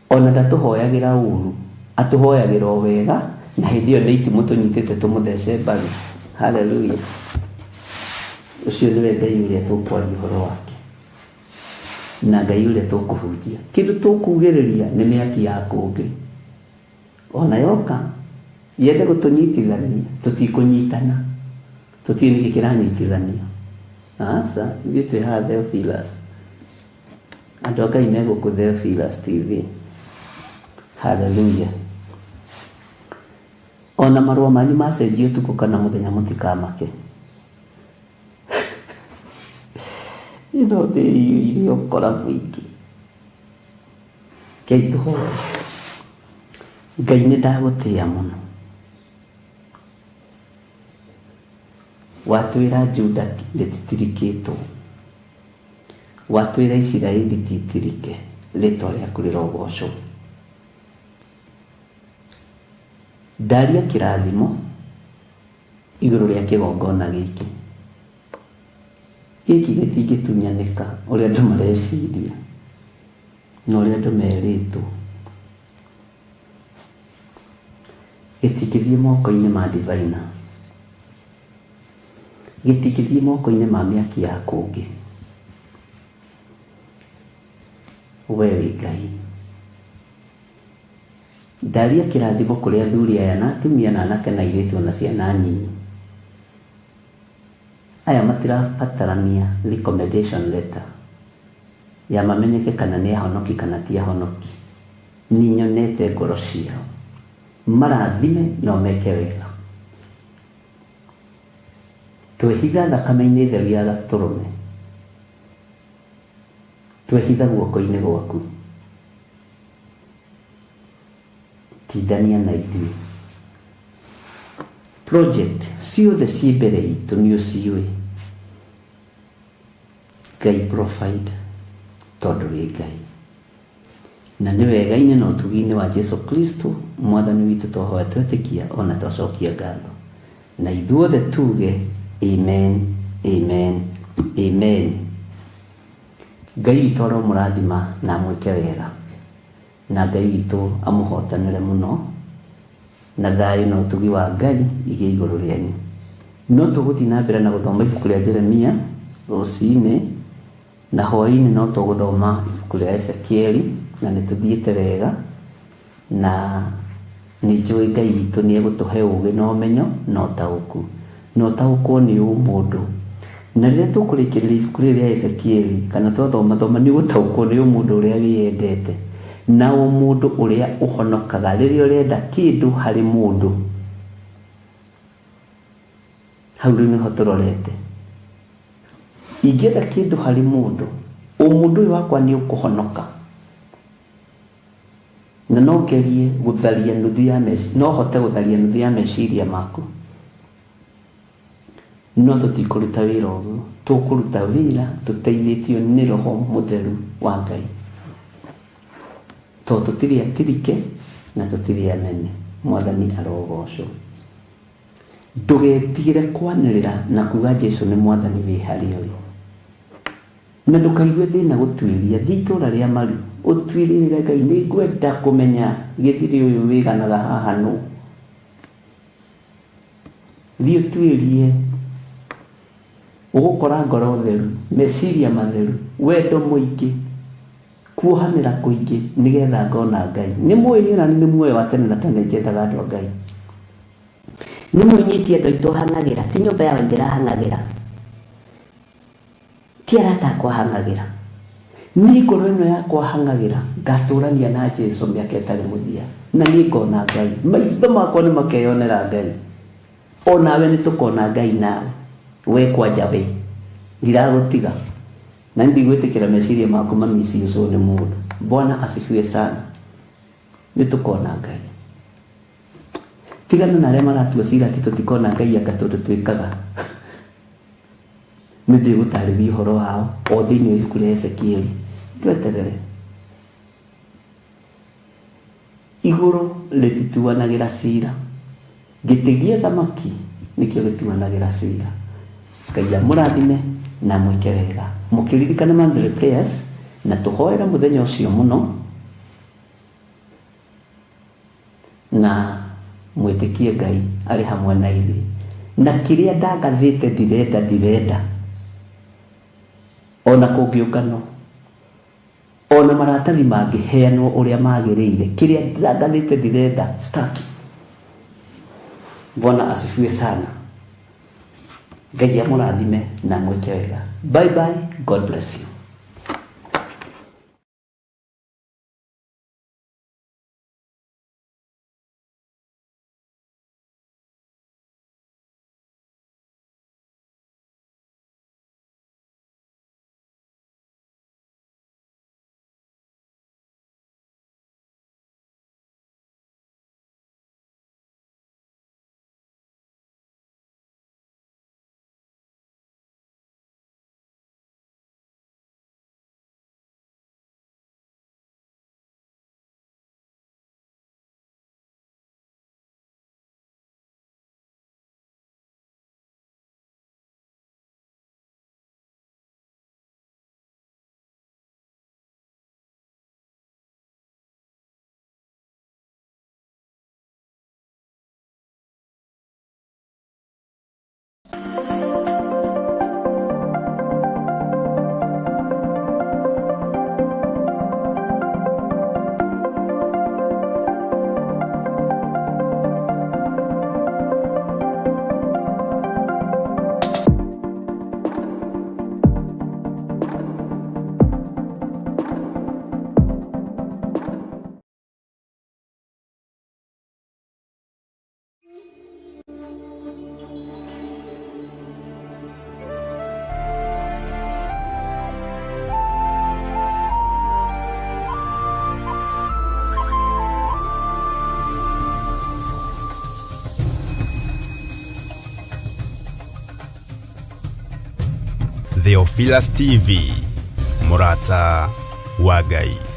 Ona ndatũhoyagĩra ũru, atũhoyagĩra o wega, na hĩndĩ ĩyo nĩ itimũ tũnyitĩte tũmũthece mbaru. Haleluya. Ũcio nĩwe Ngai ũrĩa tũkwaria ũhoro wake na Ngai ũrĩa tũkũhunjia. Kĩndũ tũkugĩrĩria nĩ mĩaki ya kũngĩ. Ona yoka yende gũtũnyitithania, tũtikũnyitana. Tũtiũĩ nĩkĩ kĩranyitithanio. Aca, ithuĩ twĩ haha Theophilus. Andũ a Ngai me gũkũ Theophilus TV. Haleluya. Ona marũa manyu macenjio ũtukũ kana mũthenya mũtikamake. Ĩno thĩ ĩiyũire ũkora mũingĩ. Ngai tũhoe. Ngai nĩ ndagũtĩa mũno. Watwĩra Juda rĩtitirikĩtwo. Watwĩra Isiraeli titirike. Rĩtwa rĩaku rĩrogocwo. Ndaria kĩrathimo igũrũ rĩa kĩgongona gĩkĩ. Gĩkĩ gĩtingĩtunyanĩka ũrĩa andũ mareciria na ũrĩa andũ merĩtwo. Gĩtingĩthiĩ moko-inĩ ma diviner. Gĩtingĩthiĩ moko-inĩ ma mĩaki ya kũngĩ. We wĩ Ngai. Ndaria kĩrathimo kũrĩ athuri aya na atumia na anake na airĩtu ona ciana nyinyi. Aya matirabatarania recommendation letter ya mamenyeke kana nĩ ahonoki kana ti ahonoki. Nĩ nyonete ngoro ciao. Marathime na ũmeke wega. Twehitha thakame-inĩ theru ya gatũrũme. Twehitha guoko-inĩ gwaku. Tindania na ithuĩ. Project ciothe ciĩ mbere itũ nĩ ũciũĩ. Ngai provide tondũ wĩ Ngai. Na nĩ wega-inĩ na ũtugi-inĩ wa Jesu Kristo mwathani witũ twahoya twetĩkia ona twacokia ngatho. Na ithuothe tuge amen, amen, amen. Ngai witũ aromũrathima na amwĩke wega. Na Ngai witũ amũhotanĩre mũno. Na thayũ na ũtugi wa Ngai igĩe igũrũ rĩanyu. No tũgũthiĩ na mbere na gũthoma ibuku rĩa Jeremia rũcinĩ, na hwaĩ-inĩ no tũgũthoma ibuku rĩa Ezekieli, na nĩ tũthiĩte wega, na nĩ njũĩ Ngai witũ nĩ egũtũhe ũgĩ na ũmenyo na ũtaũku. Na ũtaũkwo nĩ ũmũndũ. Na rĩrĩa tũkũrĩkĩrĩria ibuku rĩrĩ rĩa Ezekieli, kana twathoma thoma, nĩ ũgũtaũkwo nĩ ũmũndũ ũrĩa wĩyendete, na ũmũndũ ũrĩa ũhonokaga rĩrĩa ũrenda kĩndũ harĩ mũndũ. Hau rĩu nĩho tũrorete. Ingĩenda kĩndũ harĩ mũndũ, ũmũndũ ũyũ wakwa nĩ ũkũhonoka. Na no ngerie gũtharia nuthu ya meciria, no hote gũtharia nuthu ya meciria maku. No tũtikũruta wĩra ũguo, tũkũruta wĩra tũteithĩtio nĩ Roho Mũtheru wa Ngai. Tondũ tũtirĩ atirike na tũtirĩ anene. Mwathani arogocwo. Ndũgetigĩre kwanĩrĩra na kuga Jesu nĩ mwathani wĩ harĩa ũrĩ. Na ndũkaigue thĩna gũtuĩria, thiĩ itũra rĩa Maru, ũtuĩrie wĩre Ngai nĩ ngwenda kũmenya gĩthiri ũyũ wĩganaga haha nũ. Thiĩ ũtuĩrie, ũgũkora ngoro theru, meciria matheru, wendo mũingĩ, kuohanĩra kũingĩ, nĩgetha ngona Ngai. Nĩ mũĩ niĩ nani nĩ muoyo wa tene na tene njethaga andũ a Ngai. Nĩ mũnyiti andũ aitũ hang'agĩra, ti nyũmba ya waithĩra hang'agĩra. Ti arata akwa hang'agĩra. Niĩ ngoro ĩno yakwa hang'agĩra ngatũrania na Jesu mĩaka ĩtarĩ mũthia, na niĩ ngona Ngai, maitho makwa nĩ makeyonera Ngai, onawe nĩ tũkona Ngai nawe we kwanja we ndiragũtiga na ndigwĩtĩkĩra meciria maku mamisiucwo nĩ mũndũ. Bwana asifiwe sana. Nĩ tũkona Ngai. Tigana na arĩa maratua cira atĩ tũtikona Ngai anga tondũ twĩkaga. Nĩ ndĩgũtarĩria ũhoro wao o thĩinĩ wa ibuku rĩa Ezekieli. Tweterere. Igũrũ rĩtituanagĩra cira, gĩtĩ gĩa thamaki nĩkĩo gĩtuanagĩra cira. Ngai amũrathime na amwĩke wega. Mũkĩririkana monthly prayers na tũhoere mũthenya ũcio mũno, na mwĩtĩkie Ngai arĩ hamwe na ithuĩ. Na kĩrĩa ndangathĩte ndirenda ndirenda, ona kũngĩũnganwo, ona maratathi mangĩheanwo ũrĩa magĩrĩire, kĩrĩa ndangathĩte ndirenda staki. Bwana asifiwe sana. Ngai amũrathime na amwĩke wega. Bye bye, God bless you. Theophilus TV, Murata wa Ngai.